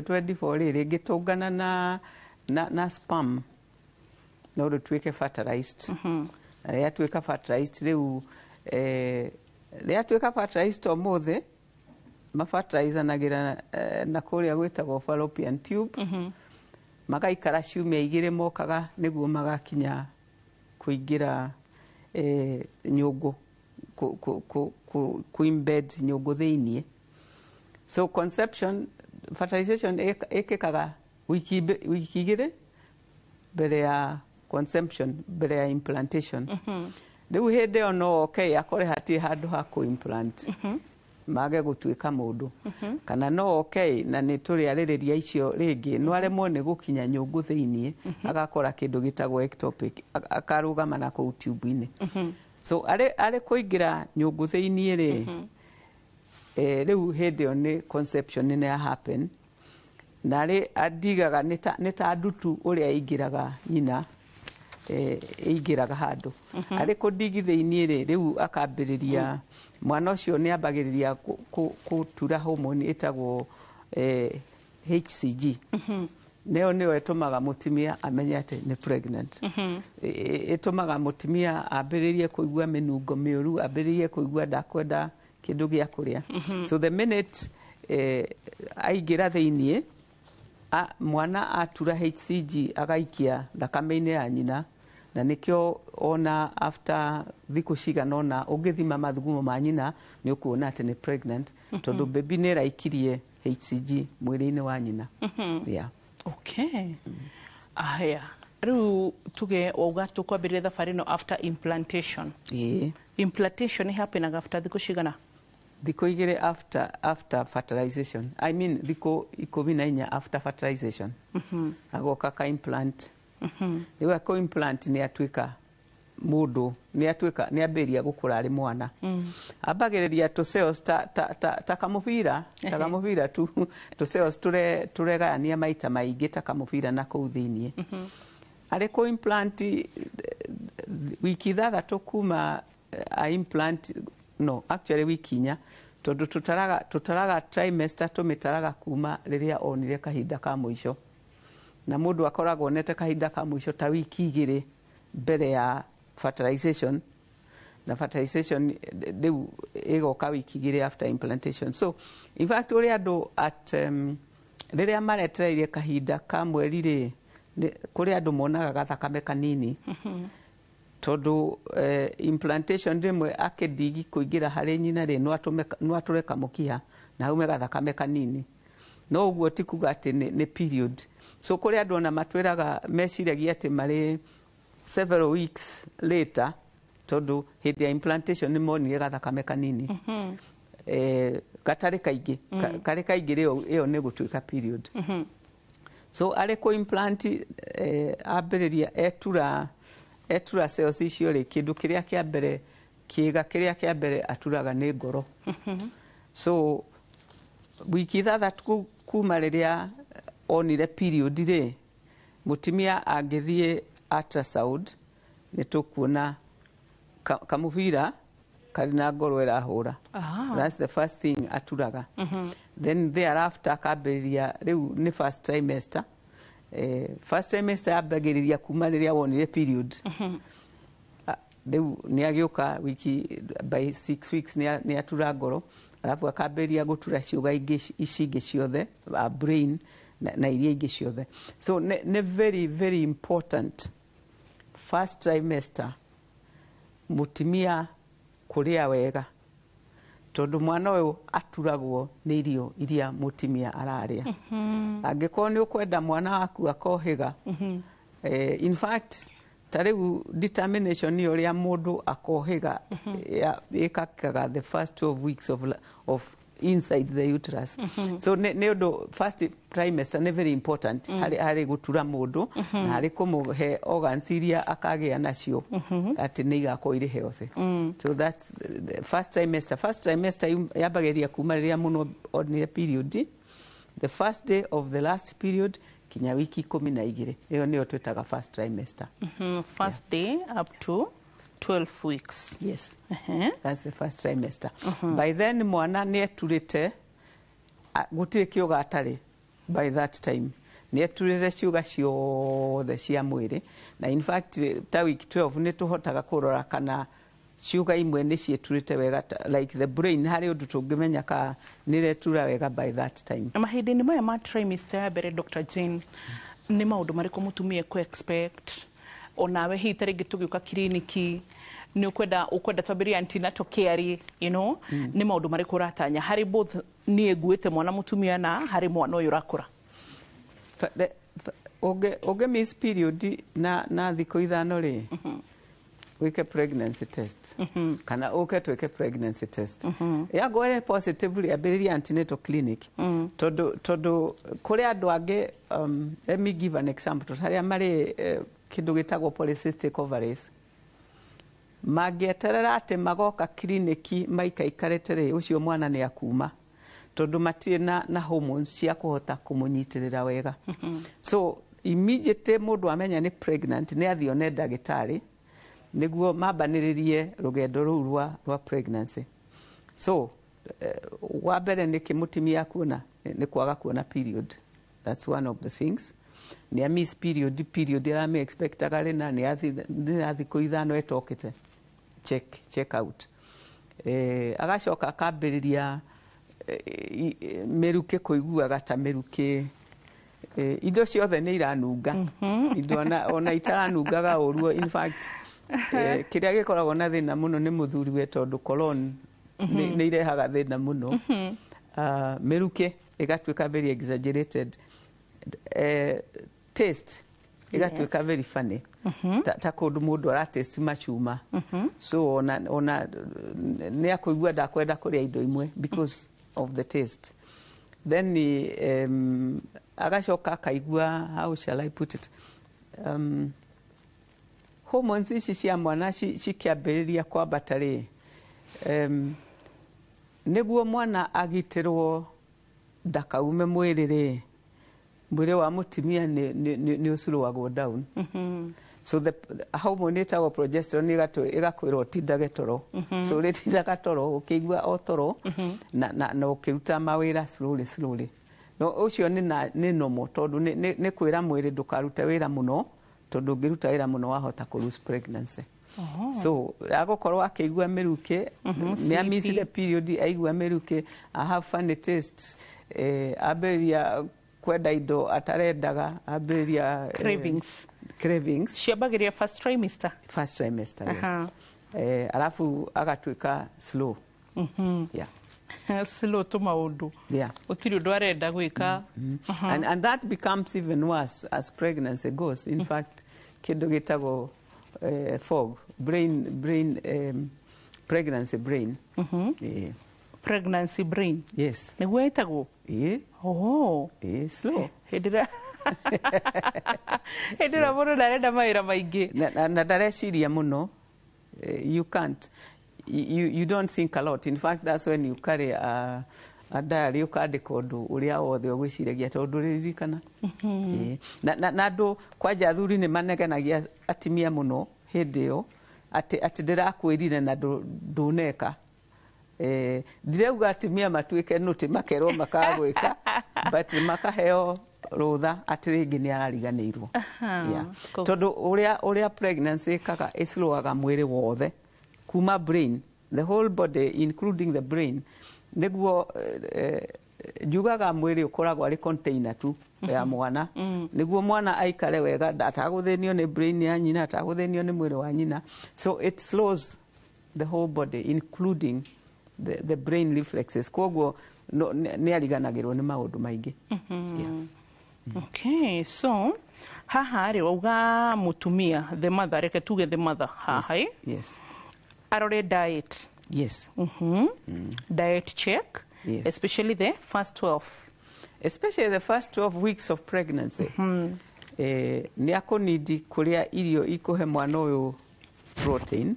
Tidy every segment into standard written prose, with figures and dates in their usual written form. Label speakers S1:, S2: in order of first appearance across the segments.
S1: 24 rĩ, rĩngĩtũngana na sperm, no rĩtuĩke fertilized. Na rĩatuĩka fertilized rĩu, rĩatuĩka fertilized, ũmũthĩ mafertilizanagĩra na kũrĩa gwĩtagwo fallopian tube. Magaikara ciumia 2 mokaga nĩguo magakinya kũingĩra nyũngũ, ku embed nyũngũ thĩiniĩ. So conception, fertilization ĩkĩkaga wiki 2 mbere ya conception, mbere ya implantation. Rĩu hĩndĩ ĩyo no oke akore hatirĩ handũ ha kũ implant, mage gũtuĩka mũndũ, kana no oke, na nĩ tũrĩarĩrĩria icio rĩngĩ, no aremwo nĩ gũkinya nyũngũ thĩiniĩ, agakora kĩndũ gĩtagwo ectopic, akarũgama na kũu tube-inĩ. So arĩ kũingĩra nyũngũ thĩiniĩ rĩ, rĩu hĩndĩ ĩyo nĩ conception nĩ ya happen, na arĩ andigaga nĩ ta ndutu ũrĩa ĩingĩraga nyina, ĩingĩraga handũ arĩ kũndigi thĩiniĩ rĩ. Rĩu akambĩrĩria, mwana ũcio nĩ ambagĩrĩria gũtura hormone ĩtagwo HCG. Nĩyo ĩtũmaga mũtumia amenye atĩ nĩ pregnant. Ĩtũmaga mũtumia ambĩrĩrie kũigua mĩnungo mĩũru, ambĩrĩrie kũigua ndakwenda kĩndũ gĩa kũrĩa. So the minute aingĩra thĩiniĩ, mwana atura HCG, agaikia thakame-inĩ ya nyina, na nĩkĩo ona after thikũ cigana ũna ũngĩthima mathugumo ma nyina, nĩ ũkuona atĩ nĩ pregnant, tondũ baby nĩ ĩraikirie HCG mwĩrĩ-inĩ wa nyina, yeah.
S2: Okay, aya, rĩu tuge wauga tũkwambĩrĩria thabarĩ ĩno after implantation.
S1: Ĩĩ.
S2: Implantation ĩhappenaga after thikũ cigana?
S1: Thikũ 2 after fertilization, I mean thikũ 14 after fertilization, agoka ka implant. Rĩu akũ implant, nĩ atuĩka mũndũ, nĩ atuĩka, nĩ ambĩrĩria gũkũra arĩ mwana. Ambagĩrĩria tũ cells ta kamũbira, ta kamũbira tu, tũ cells tũregayania maita maingĩ ta kamũbira na kũu thĩiniĩ. Arĩ kũ implant, wiki 6 kuma a implant, no actually wiki 4, tondũ tũtaraga trimester, tũmĩtaraga kuma rĩrĩa onire kahinda ka mũico, na mũndũ akoragwo onete kahinda ka mũico ta wiki 2 mbere ya fertilization, na fertilization rĩu ĩgoka wiki 2 after implantation. So in fact ũrĩa andũ at rĩrĩa maretereirie kahinda ka mweri rĩ, kũrĩ andũ monaga gathakame kanini, tondũ implantation rĩmwe akĩndigi kũingĩra harĩ nyina rĩ, no atũre kamũkiha na haume gathakame kanini, no ũguo ti kuga atĩ nĩ period. So kũrĩ andũ ona matwĩraga meciragia atĩ marĩ several weeks later, tondũ hĩndĩ ya implantation nĩ monire gathakame kanini, gatarĩ kaingĩ. Karĩ kaingĩ rĩ, ĩyo nĩ gũtuĩka period. So arĩ kũ implant, ambĩrĩria etura cells icio rĩ, kĩndũ kĩrĩa kĩa mbere, kĩĩga kĩrĩa kĩa mbere aturaga nĩ ngoro. So wiki 6 kuma rĩrĩa onire period rĩ, mũtumia angĩthiĩ ultrasound, nĩ tũkuona kamũbira karĩ na ngoro ĩrahũra. That's the first thing aturaga. Then thereafter akambĩrĩria, rĩu nĩ first trimester. First trimester yambagĩrĩria kuma rĩrĩa wonire period. Rĩu nĩ agĩũka wiki, by 6 weeks nĩ atura ngoro, alafu akambĩrĩria gũtura ciũga ingĩ ici ingĩ ciothe, brain na iria ingĩ ciothe. So nĩ very very important first trimester mũtumia kũrĩa wega, tondũ mwana ũyũ aturagwo nĩ irio iria mũtumia ararĩa. Angĩkorwo nĩ ũkwenda mwana waku akohĩga, in fact ta rĩu determination nĩ ũrĩa mũndũ akohĩga ĩkakaga the first 12 weeks of inside the uterus. So nĩ ũndũ first trimester nĩ very important harĩ gũtura mũndũ na harĩ kũmũhe organs iria akagĩa nacio atĩ nĩ igakorwo irĩ healthy. So that's the first trimester. First trimester yambagĩrĩria kuma rĩrĩa mũno onire period, the first day of the last period, kinya wiki 12. Ĩyo nĩyo twĩtaga first trimester.
S2: First day up to 12 weeks.
S1: Yes. That's the first trimester. By then mwana nĩ eturĩte, gũtirĩ kĩũga atarĩ. By that time nĩ eturĩte ciũga ciothe cia mwĩrĩ, na in fact ta week 12 nĩ tũhotaga kũrora kana ciũga imwe nĩ ciĩturĩte wega, like the brain, harĩ ũndũ tũngĩmenya ka nĩ retura wega by that time.
S2: Na mahinda-inĩ maya ma trimester ya mbere, Dr. Jane, nĩ maũndũ marĩkũ mũtumia ekũ expect? Onawe hihi ta rĩngĩ tũgĩũka kiriniki nĩ ũkwenda twambĩrĩrie antenatal care, nĩ maũndũ marĩkũ ũratanya harĩ both niĩ nguĩte mwana mũtumia na harĩ mwana ũyũ ũrakũra?
S1: Ũngĩ miss period na thikũ 5 rĩ, wĩke pregnancy test kana ũke twĩke pregnancy test. Yangwo ĩrĩ positive rĩ, ambĩrĩria antenatal clinic, tondũ kũrĩ andũ angĩ, let me give an example, tondũ arĩa marĩ kĩndũ gĩtagwo polycystic ovaries mangĩeterera atĩ magoka kiriniki maikaikarĩte rĩ, ũcio mwana nĩ akuma, tondũ matirĩ na hormones cia kũhota kũmũnyitĩrĩra wega. So immediately mũndũ amenya nĩ pregnant, nĩ athiĩ one ndagĩtarĩ nĩguo mambanĩrĩrie rũgendo rũu rwa pregnancy. So wa mbere nĩkĩ mũtumia kuona nĩ kwaga kuona period. That's one of the things. Nĩ a miss period, period arame expectaga rĩ, na nĩ na thikũ 5 etokĩte, check out. Agacoka akambĩrĩria mĩrukĩ, kũiguaga ta mĩrukĩ, indo ciothe nĩ iranunga, indo ona itaranungaga ũru. In fact, kĩrĩa gĩkoragwo na thĩna mũno nĩ mũthuri we, tondũ cologne nĩ irehaga thĩna mũno. Mĩrukĩ ĩgatuĩka very exaggerated, taste ĩgatuĩka very funny, ta kũndũ mũndũ aratesti macuma. So ona nĩ akũigua ndakwenda kũrĩa indo imwe because of the taste. Then agacoka akaigua, how shall I put it, hormones ici cia mwana cikĩambĩrĩria kwambata rĩ, nĩguo mwana agitĩrwo ndakaume mwĩrĩ rĩ, mwĩrĩ wa mũtumia nĩ ũcurũagwo down. So the hormone ĩtagwo progesterone ĩgakwĩra ũtindage toro. So ũrĩtindaga toro ũkĩigua o toro na ũkĩruta mawĩra slowly slowly. No ũcio nĩ normal, tondũ nĩ kwĩra mwĩrĩ ndũkarute wĩra mũno, tondũ ũngĩruta wĩra mũno wahota kũ lose pregnancy. So agũkorwo akĩigua mĩrukĩ, nĩ amissire period, aigua mĩrukĩ, I have funny taste, ambĩrĩria kwenda indo atarendaga, ambĩrĩria
S2: Cravings.
S1: Cravings.
S2: Ciambagĩrĩria first trimester.
S1: First trimester, yes. Alafu agatuĩka slow, yeah.
S2: Slow tũ maũndũ. Gũtirĩ ũndũ arenda gwĩka.
S1: And that becomes even worse as pregnancy goes. In fact, kĩndũ gĩtagwo fog, brain, pregnancy brain.
S2: Pregnancy brain.
S1: Yes.
S2: Nĩguo ĩtagwo? Oh.
S1: Slow.
S2: Hĩndĩ ĩrĩa mũndũ ndarenda mawĩra maingĩ.
S1: Na ndareciria mũno. You can't. You don't think a lot. In fact, that's when you carry a diary, ũkandĩka ũndũ ũrĩa wothe ũgwĩciragia, tondũ ndũrĩririkana. Na andũ kwanja athuri nĩ manegenagia atumia mũno hĩndĩ ĩyo, atĩ ndĩrakwĩrire na ndũneka. Ndirauga atumia matuĩke nũtĩ makerwo makaga gwĩka, but makaheo rũtha atĩ rĩngĩ nĩ arariganĩirwo. Yeah. Tondũ ũrĩa pregnancy ĩkaga, ĩslowaga mwĩrĩ wothe kuma brain, the whole body including the brain. Nĩguo njugaga mwĩrĩ ũkoragwo arĩ container tu ya mwana, nĩguo mwana aikare wega atagũthĩnio nĩ brain ya nyina, atagũthĩnio nĩ mwĩrĩ wa nyina. So it slows the whole body including the brain reflexes. Koguo no, nĩ ariganagĩrwo nĩ maũndũ maingĩ. Yeah.
S2: Okay, so haha rĩ, wauga mũtumia, the mother, reke tuge the mother haha ĩ,
S1: Yes.
S2: arore diet.
S1: Yes.
S2: Diet check.
S1: Yes.
S2: Especially the first 12.
S1: Especially the first 12 weeks of pregnancy. Nĩ akũnidi kũrĩa irio ikũhe mwana ũyũ protein,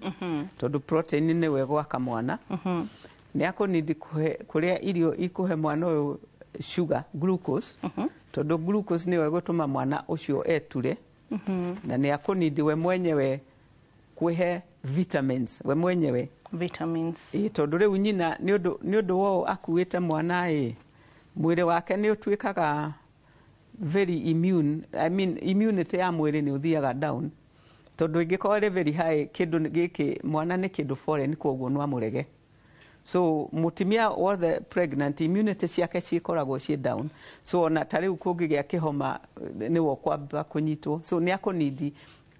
S1: tondũ protein nĩwe gwaka mwana. Nĩ akũnidi kũrĩa irio ikũhe mwana ũyũ sugar, glucose, tondũ glucose nĩwe gũtũma mwana ũcio eture. Na nĩ akũnidi we mwenyewe kwĩhe vitamins we mwenyewe.
S2: Vitamins.
S1: Ĩ, tondũ rĩu nyina nĩ ũndũ wo akuĩte mwana ĩ, mwĩrĩ wake nĩ ũtuĩkaga very immune, I mean immunity ya mwĩrĩ nĩ ũthiaga down, tondũ ĩngĩkorwo ĩrĩ very high, kĩndũ gĩkĩ mwana nĩ kĩndũ foreign, koguo no amũrege. So mũtumia wothe pregnant, immunity ciake cikoragwo ciĩ down, so ona ta rĩu kũngĩgĩa kĩhoma nĩwe ũkwamba kũnyitwo. So nĩ akũnidi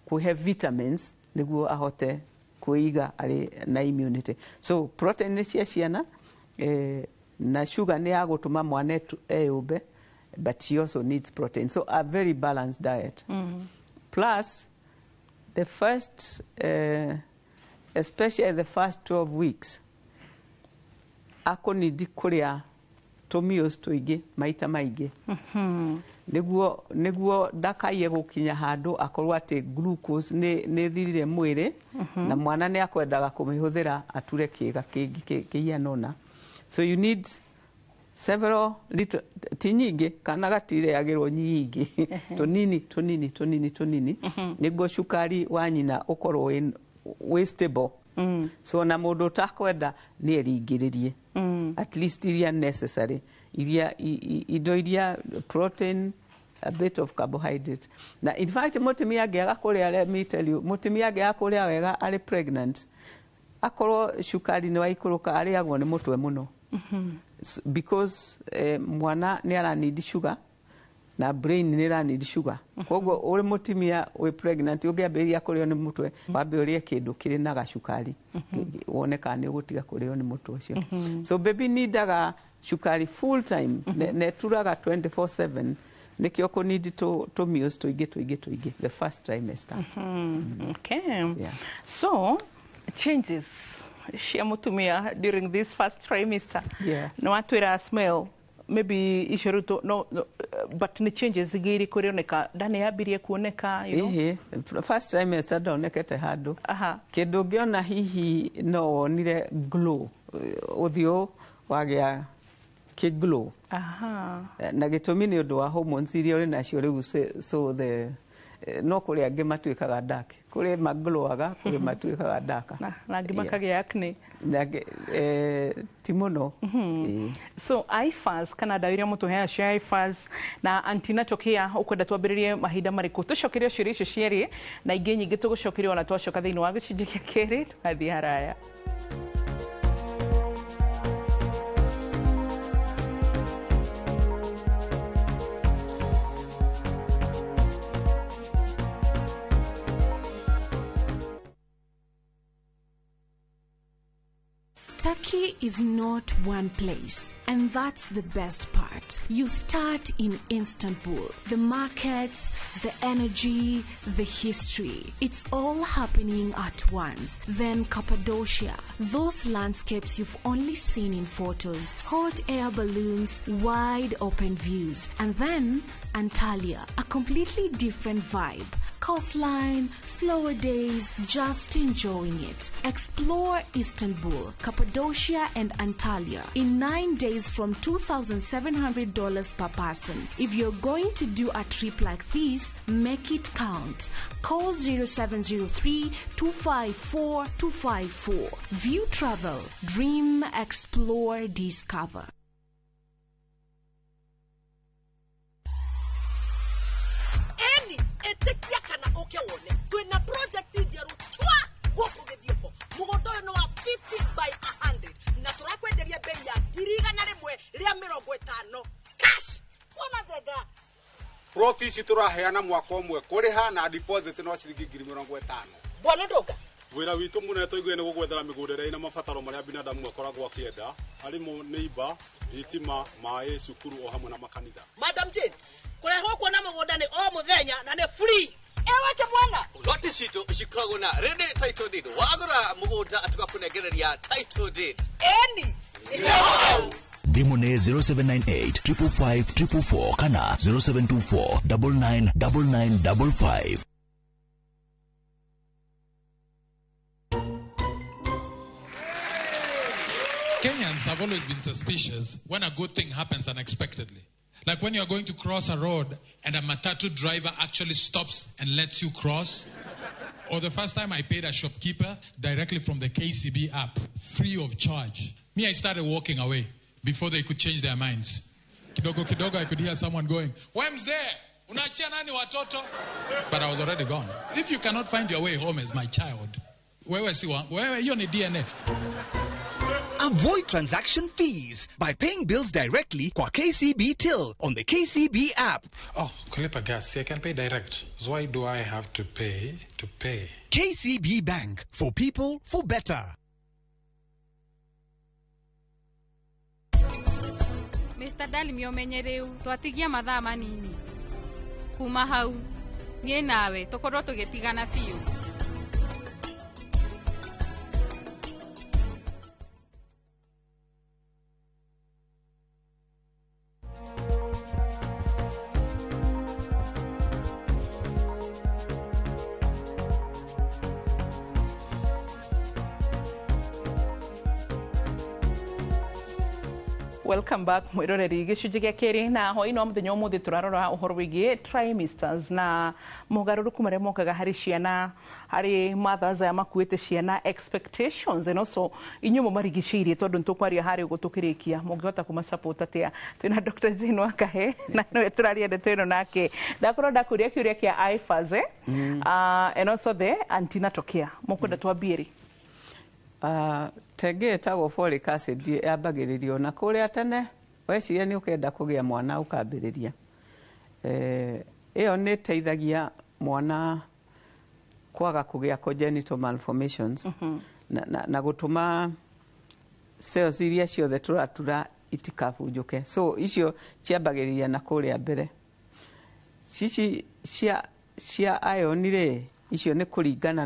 S1: kũhe vitamins nĩguo ahote kwĩiga arĩ na immunity. So protein nĩ cia ciana, na sugar nĩ ya gũtũma mwana eyũmbe, but she also needs protein. So a very balanced diet. Plus the first especially the first 12 weeks, akũnidi kũrĩa tũmeals tũingĩ maita maingĩ, nĩguo ndakaiye gũkinya handũ akorwo atĩ glucose nĩ thirire mwĩrĩ, na mwana nĩ akwendaga kũmĩhũthĩra ature kĩga kĩngĩ kĩhiana ũna. So you need several little, ti nyingĩ kana gatirĩagĩrwo nyingĩ, tũnini tũnini tũnini tũnini, nĩguo cukari wa nyina ũkorwo wĩ stable. So na mũndũ ũtakwenda nĩ eringĩrĩrie at least iria necessary, iria indo iria protein, a bit of carbohydrate. Na in fact mũtumia angĩaga kũrĩa, let me tell you, mũtumia angĩaga kũrĩa wega arĩ pregnant, akorwo cukari nĩ waikũrũka, arĩagwo nĩ mũtwe mũno, because mwana nĩ aranidi sugar na brain nĩ ĩranidi sugar. Koguo ũrĩ mũtumia wĩ pregnant, ũngĩambĩrĩria kũrĩo nĩ mũtwe, wambe ũrĩe kĩndũ kĩrĩ na gacukari, wone kana nĩ ũgũtiga kũrĩo nĩ mũtwe ũcio. So baby nindaga cukari full time, na ĩturaga 24/7, nĩkĩo kũnidi tũ meals tũingĩ tũingĩ tũingĩ the first trimester.
S2: Okay.
S1: Yeah.
S2: So changes cia mũtumia during this first trimester. Nĩ watwĩra smell maybe icio rĩu no, but nĩ changes ingĩ irĩkũ ĩroneka nda nĩ yambirie kuoneka, you know?
S1: Ĩhĩ, first trimester ndonekete handũ. Kĩndũ ũngĩona hihi no wonire glow, ũthiũ wagĩa kĩ glow. Na gĩtũmi nĩ ũndũ wa hormones iria ũrĩ nacio rĩu, so the no kũrĩ angĩ matuĩkaga dark, kũrĩ maglowaga, kũrĩ matuĩkaga dark.
S2: Na angĩ makagĩa acne.
S1: Na angĩ, ti mũno. Ĩĩ.
S2: So IFAS kana ndawa iria mũtũheaga cia IFAS na antenatal care, ũkwenda twambĩrĩrie mahinda marĩkũ? Tũcokerie ciũria icio cierĩ na ingĩ nyingĩ tũgũcokeria ona twacoka thĩinĩ wa gĩcunjĩ gĩa kerĩ. Tũgathiĩ haraya.
S3: Turkey is not one place, and that's the best part. You start in Istanbul. The markets, the energy, the history. It's all happening at once. Then Cappadocia, those landscapes you've only seen in photos, hot air balloons, wide open views. And then Antalya, a completely different vibe. Coastline, slower days, just enjoying it. Explore Istanbul, Cappadocia and Antalya in 9 days from $2,700 per person. If you're going to do a trip like this, make it count. Call 0703 254 254. View Travel. Dream, explore, discover.
S4: Eni ĩtĩkia kana ũke wone, twĩna project njerũ twa gũkũ Gĩthiũkũ. Mũgũnda ũyũ nĩ wa 50 by 100 na tũrakwenderia bei ya 150,000 cash. Wona njega.
S5: Ploti ici tũraheana mwaka ũmwe, kũrĩha na deposit no ciringi 50,000.
S4: Bwana Ndũnga.
S5: Wĩra witũ mũnene tũiguire nĩ gũgwethera mĩgũnda ĩrĩa ĩna mabataro marĩa binadamu akoragwo akĩenda, harĩ mo nĩ imba, thitima, maĩ, cukuru o hamwe na makanitha.
S4: Madam Jane, kũrehwo kuona mũgũnda nĩ o mũthenya na nĩ free. Ewe kĩmwana.
S6: Loti citũ cikoragwo na ready title deed. Wagũra mũgũnda tũgakũnengereria title deed.
S4: Eni.
S7: Thimũ nĩ 0798 555 444 kana 0724 999955.
S8: Kenyans have always been suspicious when a good thing happens unexpectedly. Like when you're going to cross a road and a matatu driver actually stops and lets you cross. Or the first time I paid a shopkeeper directly from the KCB app, free of charge. Me, I started walking away before they could change their minds. Kidogo kidogo, I could hear someone going, "We mzee, unaachia nani watoto?" But I was already gone. If you cannot find your way home as my child, wewe si wa, wewe hiyo ni DNA.
S9: Avoid transaction fees by paying bills directly kwa KCB Till on the KCB app.
S10: Oh, kulipa gas, I can pay direct. So why do I have to pay to pay?
S9: KCB Bank, for people, for better.
S11: Mr. Dalimi ũmenye rĩu twatigia mathaa manini kuma hau niĩ nawe tũkorwo tũgĩtigana biũ.
S2: Welcome back, mwiroreri. Gĩcunjĩ gĩa kerĩ na hwaĩ-inĩ wa mũthenya ũmũthĩ tũrarora ũhoro wĩgiĩ trimesters na mogarũrũku marĩa mokaga harĩ ciana, harĩ mothers aya makuĩte ciana, expectations and also inyuĩ mũmarigicĩirie, tondũ nĩ tũkwaria harĩ ũguo tũkĩrĩkia mũngĩhota kũma support atĩa. Twĩna Dr. Jane Wakahe na nĩwe tũraria ndeto ĩno nake. Ndakorwo ndakũria kĩũria kĩa IFAS, and also the antenatal care. Mũkwenda twambie rĩ?
S1: Tenge ĩtagwo folic acid yambagĩrĩrio na kũrĩa tene weciria nĩ ũkenda kũgĩa mwana ũkambĩrĩria. Ĩyo nĩ ĩteithagia mwana kwaga kũgĩa congenital malformations na gũtũma cells iria ciothe tũratura itikabunjũke. So icio ciambagĩrĩria na kũrĩa mbere. Cici cia iron rĩ, icio nĩ kũringana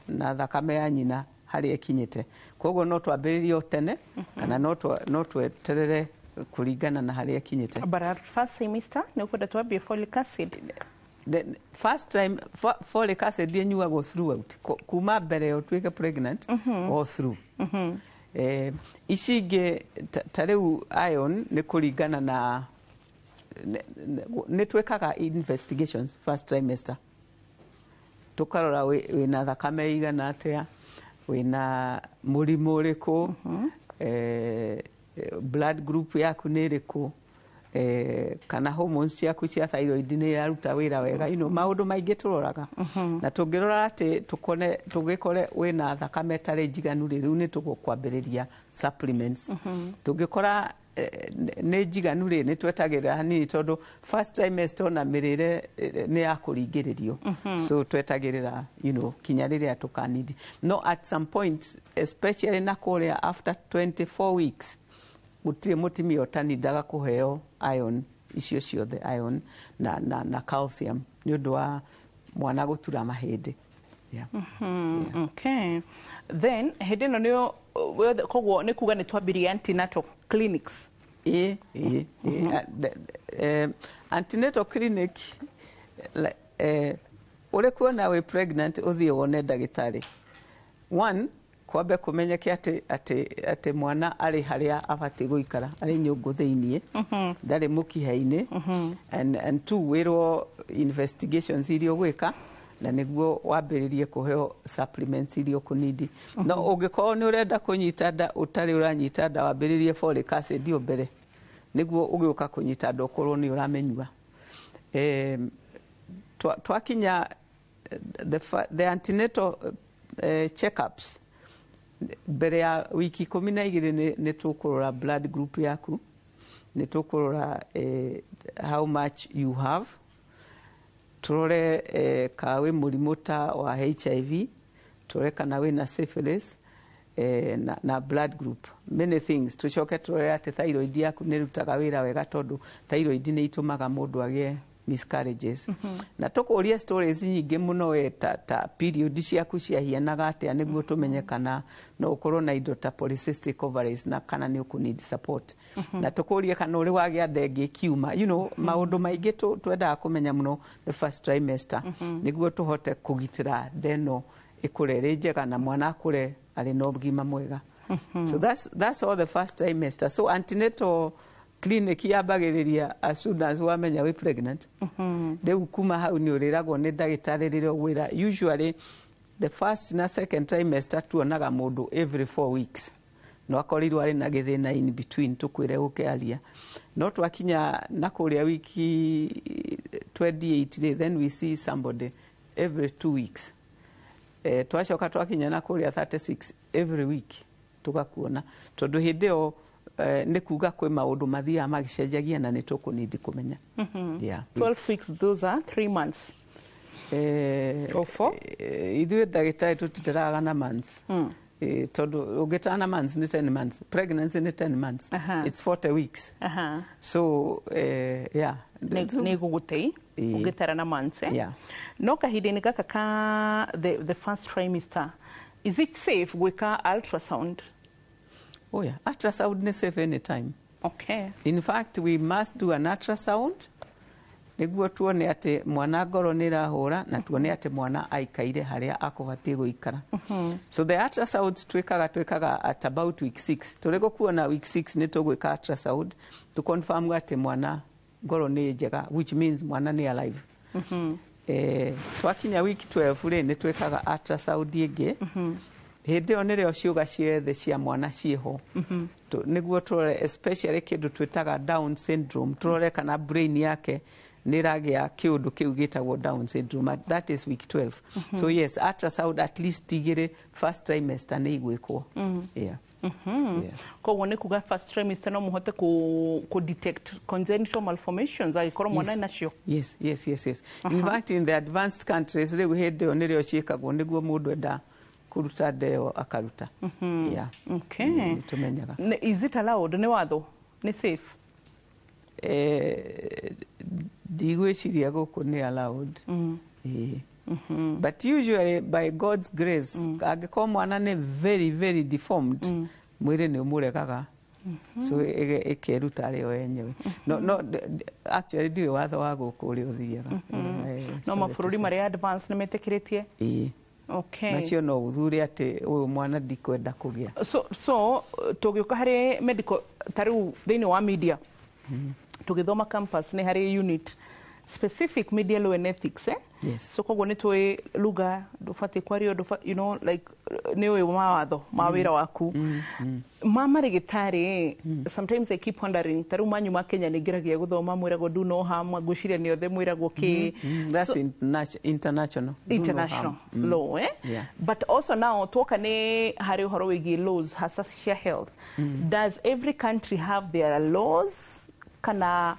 S1: na thakame ya nyina harĩa ĩkinyĩte. Koguo no twambĩrĩrie tene kana no tweterere kũringana na harĩa ĩkinyĩte.
S2: But at first semester nĩ ũkwenda twambie folic acid?
S1: The first time folic acid ĩnyuagwo throughout, kuma mbere ũtuĩke pregnant or through. Ici ingĩ ta rĩu iron nĩ kũringana na nĩ twĩkaga investigations first trimester, tũkarora wĩna thakame igana atĩa, wĩna mũrimũ ũrĩkũ, blood group yaku nĩ ĩrĩkũ, kana hormones ciaku cia thyroid nĩ iraruta wĩra wega, maũndũ maingĩ tũroraga. Na tũngĩrora atĩ tũgĩkore wĩna thakame ĩtarĩ njiganu rĩ, rĩu nĩ tũgũkwambĩrĩria supplements. Tũngĩkora nĩ njiganu rĩ, nĩ twetagĩrĩra hanini tondũ first trimester ona mĩrĩre nĩ ya kũringĩrĩrio. So twetagĩrĩra kinya rĩrĩa tũkanidi. No at some point, especially na kũrĩa after 24 weeks, gũtirĩ mũtumia ũtanindaga kũheo iron icio ciothe, iron na calcium nĩ ũndũ wa mwana gũtura mahĩndĩ. Yeah.
S2: Okay. Then hĩndĩ ĩno nĩyo koguo nĩ kuga nĩ twambirie antenatal clinics.
S1: Ĩ. Antenatal clinic, ũrĩ kuona wĩ pregnant ũthiĩ wone ndagĩtarĩ. One, kwambe kũmenyeke atĩ mwana arĩ harĩa abatiĩ gũikara, arĩ nyũngũ thĩiniĩ, ndarĩ mũkiha-inĩ. And two, wĩrwo investigations iria ũgwĩka na nĩguo wambĩrĩrie kũheo supplements iria ũkũnidi. No ũngĩkorwo nĩ ũrenda kũnyita nda ũtarĩ ũranyita nda, wambĩrĩrie folic acid o mbere nĩguo ũgĩũka kũnyita nda ũkorwo nĩ ũramĩnyua. Twakinya the antenatal checkups mbere ya wiki 12 nĩ tũkũrora blood group yaku, nĩ tũkũrora how much you have, turore ka wĩ mũrimũ ta wa HIV, turore kana wĩna syphilis, na blood group, many things. Tucoke turore atĩ thyroid yaku nĩ ĩrutaga wĩra wega tondũ thyroid nĩ itũmaga mũndũ agĩe miscarriages. Na tũkũria stories nyingĩ mũno we ta period ciaku ciahianaga atĩa nĩguo tũmenye kana no ũkorwo na indo ta polycystic ovaries na kana nĩ ũkũ need support. Na tũkũrie kana ũrĩ wagĩa nda ĩngĩ ĩkiuma, maũndũ maingĩ twendaga kũmenya mũno the first trimester nĩguo tũhote kũgitĩra nda ĩno ĩkũre ĩrĩ njega na mwana akũre arĩ na ũgima mwega. So that's all the first trimester. So antenatal clinic yambagĩrĩria as soon as wamenya wĩ pregnant. Rĩu kuma hau nĩ ũrĩragwo nĩ ndagĩtarĩ rĩrĩa ũgwĩra. Usually the first na second trimester tuonaga mũndũ every 4 weeks. No akorirwo arĩ na gĩthĩna in between, tũkwĩre ũke aria. No twakinya na kũrĩa wiki 28 rĩ, then we see somebody every 2 weeks. Twacoka twakinya na kũrĩa 36, every week tũgakuona, tondũ hĩndĩ ĩyo nĩ kuga kwĩ maũndũ mathiaga magĩcenjagia na nĩ tũkũnindi kũmenya. Yeah.
S2: 12 weeks, those are 3 months. Or four?
S1: Ithuĩ ndagĩtarĩ tũtitaraga na months. Tondũ ũngĩtara na months nĩ 10 months, pregnancy nĩ 10 months. It's 40 weeks. So yeah.
S2: Nĩ gũgũtei ũngĩtara na months, eh?
S1: Yeah.
S2: No kahinda-inĩ gaka ka the first trimester, is it safe gwĩka ultrasound?
S1: Oh yeah, ultrasound nĩ safe anytime. In fact, we must do an ultrasound nĩguo tuone atĩ mwana ngoro nĩ ĩrahũra na tuone atĩ mwana aikaire harĩa akũbatiĩ gũikara. So the ultrasound twĩkaga at about week 6. Tũrĩ gũkuona week 6 nĩ tũgwĩka ultrasound to confirm atĩ mwana ngoro nĩ njega, which means mwana nĩ alive. Twakinya week 12 rĩ, nĩ twĩkaga ultrasound ĩngĩ. Hĩndĩ ĩyo nĩrĩo ciũga ciothe cia mwana ciĩho. Nĩguo tũrore especially kĩndũ twĩtaga Down syndrome, tũrore kana brain yake nĩ ĩragĩa kĩũndũ kĩu gĩtagwo Down syndrome. That is week 12. So yes, ultrasound at least igĩrĩ first trimester nĩ igwĩkwo, yeah. Yeah.
S2: Koguo nĩ kuga first trimester no mũhote ku detect congenital malformations angĩkorwo mwana nacio?
S1: Yes. In fact, in the advanced countries rĩu hĩndĩ ĩyo nĩrĩo ciĩkagwo nĩguo mũndũ enda kũruta nda ĩyo akaruta. Yeah. Nĩ tũmenyaga.
S2: Is it allowed? Nĩ watho? Nĩ safe?
S1: Ndigwĩciria gũkũ nĩ allowed. Ĩĩ. But usually, by God's grace, angĩkorwo mwana nĩ very very deformed, mwĩrĩ nĩ ũmũregaga, so ĩkeruta arĩ o yenyewe. No actually ndiũĩ watho wa gũkũ ũrĩa ũthiaga.
S2: No
S1: Sorry to
S2: mabũrũri
S1: say.
S2: Marĩa advanced nĩ metĩkĩrĩtie?
S1: Ĩĩ. Macio no ũthure atĩ ũyũ mwana ndikwenda kũgĩa.
S2: So tũgĩũka harĩ medical, ta rĩu thĩinĩ wa media, tũgĩthoma campus nĩ harĩ unit specific media law and ethics, eh?
S1: Yes.
S2: So koguo nĩ tũĩ lugha ndũbatiĩ kwario, like nĩ ũĩ mawatho ma wĩra waku ma marĩgĩtarĩ. Sometimes I keep wondering, ta rĩu manyu ma Kenya nĩ ngeragia gũthoma, mwĩragwo do no harm, ngwĩciria nĩ othe mwĩragwo kĩ.
S1: That's international. Do no
S2: International
S1: harm.
S2: Law, eh?
S1: Yeah.
S2: But also now tuoka nĩ harĩ ũhoro wĩgiĩ laws hasa cia health, does every country have their laws, kana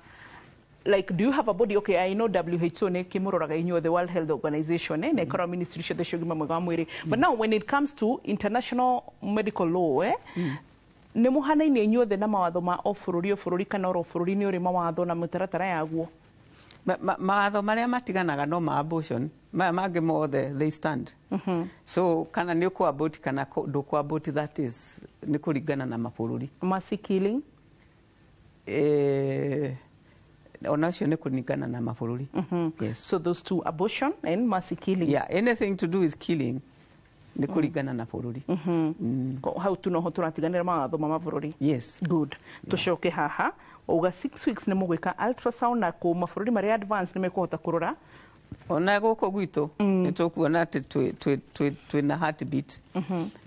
S2: like do you have a body? Okay, I know WHO nĩ kĩmũroraga inyuothe, the World Health Organization, eh, na ĩkorwo ministry ciothe cia ũgima mwega wa mwĩrĩ, but now when it comes to international medical law, eh, nĩ mũhanaine inyuothe na mawatho ma o bũrũri o bũrũri, kana oro bũrũri nĩ ũrĩ mawatho na mĩtaratara yaguo?
S1: Mawatho marĩa matiganaga no ma abortion, maya mangĩ mothe they stand. So kana nĩ ũkũ abort kana ndũkũ abort, that is nĩ kũringana na mabũrũri.
S2: Mercy killing?
S1: Ona ũcio nĩ kũringana na mabũrũri. Yes.
S2: So those two, abortion and mercy killing.
S1: Yeah, anything to do with killing nĩ kũringana na bũrũri.
S2: Hau tu noho tũratiganĩra mawatho ma mabũrũri.
S1: Yes.
S2: Good. Tũcoke haha, wauga 6 weeks nĩ mũgwĩka ultrasound na kũ mabũrũri marĩa advance nĩ mekũhota kũrora.
S1: Ona gũkũ gwitũ nĩ tũkuona atĩ twĩna heartbeat,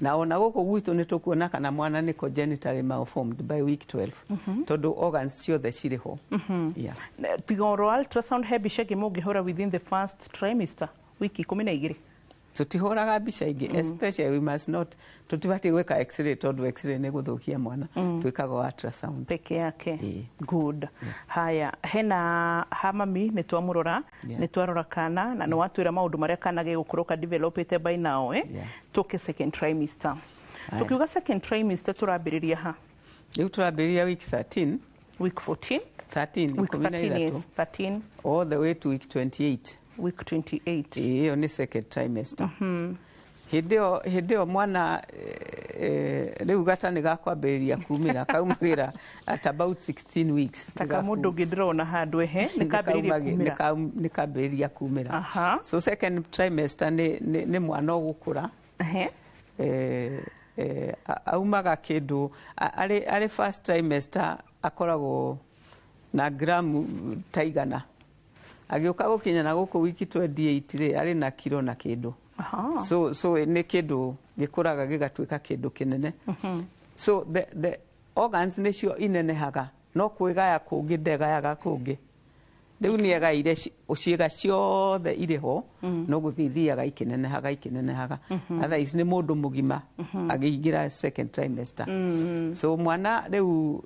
S1: na ona gũkũ gwitũ nĩ tũkuona kana mwana nĩ congenitally malformed by week 12, tondũ organs ciothe cirĩ ho. Yeah.
S2: Tiga oro ultrasound, he mbica ĩngĩ mũngĩhũra within the first trimester, wiki 12?
S1: Tũtihũraga mbica ingĩ. Especially we must not, tũtibatiĩ gwĩka X-ray tondũ X-ray nĩ gũthũkia mwana. Twĩkaga ultrasound
S2: peke yake.
S1: Ĩĩ.
S2: Good. Haya, hena ha mami nĩ twamũrora, nĩ twarora kana na nĩ watwĩra maũndũ marĩa kana gegũkorwo ka developĩte by now, eh?
S1: Yeah.
S2: Tũke second trimester.
S1: Haya.
S2: Tũkiuga second trimester tũrambĩrĩria ha?
S1: Rĩu tũrambĩrĩria week 13.
S2: Week 14?
S1: 13.
S2: Week
S1: 13.
S2: 13, yes, 13.
S1: All the way to week 28.
S2: Week 28.
S1: Ĩyo nĩ second trimester. Hĩndĩ ĩyo mwana rĩu gata nĩ gakwambĩrĩria kumĩra, kaumagĩra at about 16 weeks.
S2: Taka mũndũ ũngĩ ndĩrona handũ ehe nĩ kambĩrĩria kumĩra.
S1: Nĩ kambĩrĩria kumĩra. So second trimester nĩ mwana ũgũkũra. Aumaga kĩndũ arĩ first trimester akoragwo na gramu ta 100, agĩũka gũkinya na gũkũ wiki 28 rĩ, arĩ na kiro na kĩndũ. So nĩ kĩndũ gĩkũraga gĩgatuĩka kĩndũ kĩnene. So the organs nĩcio inenehaga, no kwĩgaya kũngĩ ndegayaga kũngĩ. Rĩu nĩ egaire ciĩga ciothe irĩ ho, no gũthiĩ ithiaga ikĩnenehaga ikĩnenehaga. Otherwise nĩ mũndũ mũgima agĩingĩra second trimester. So mwana rĩu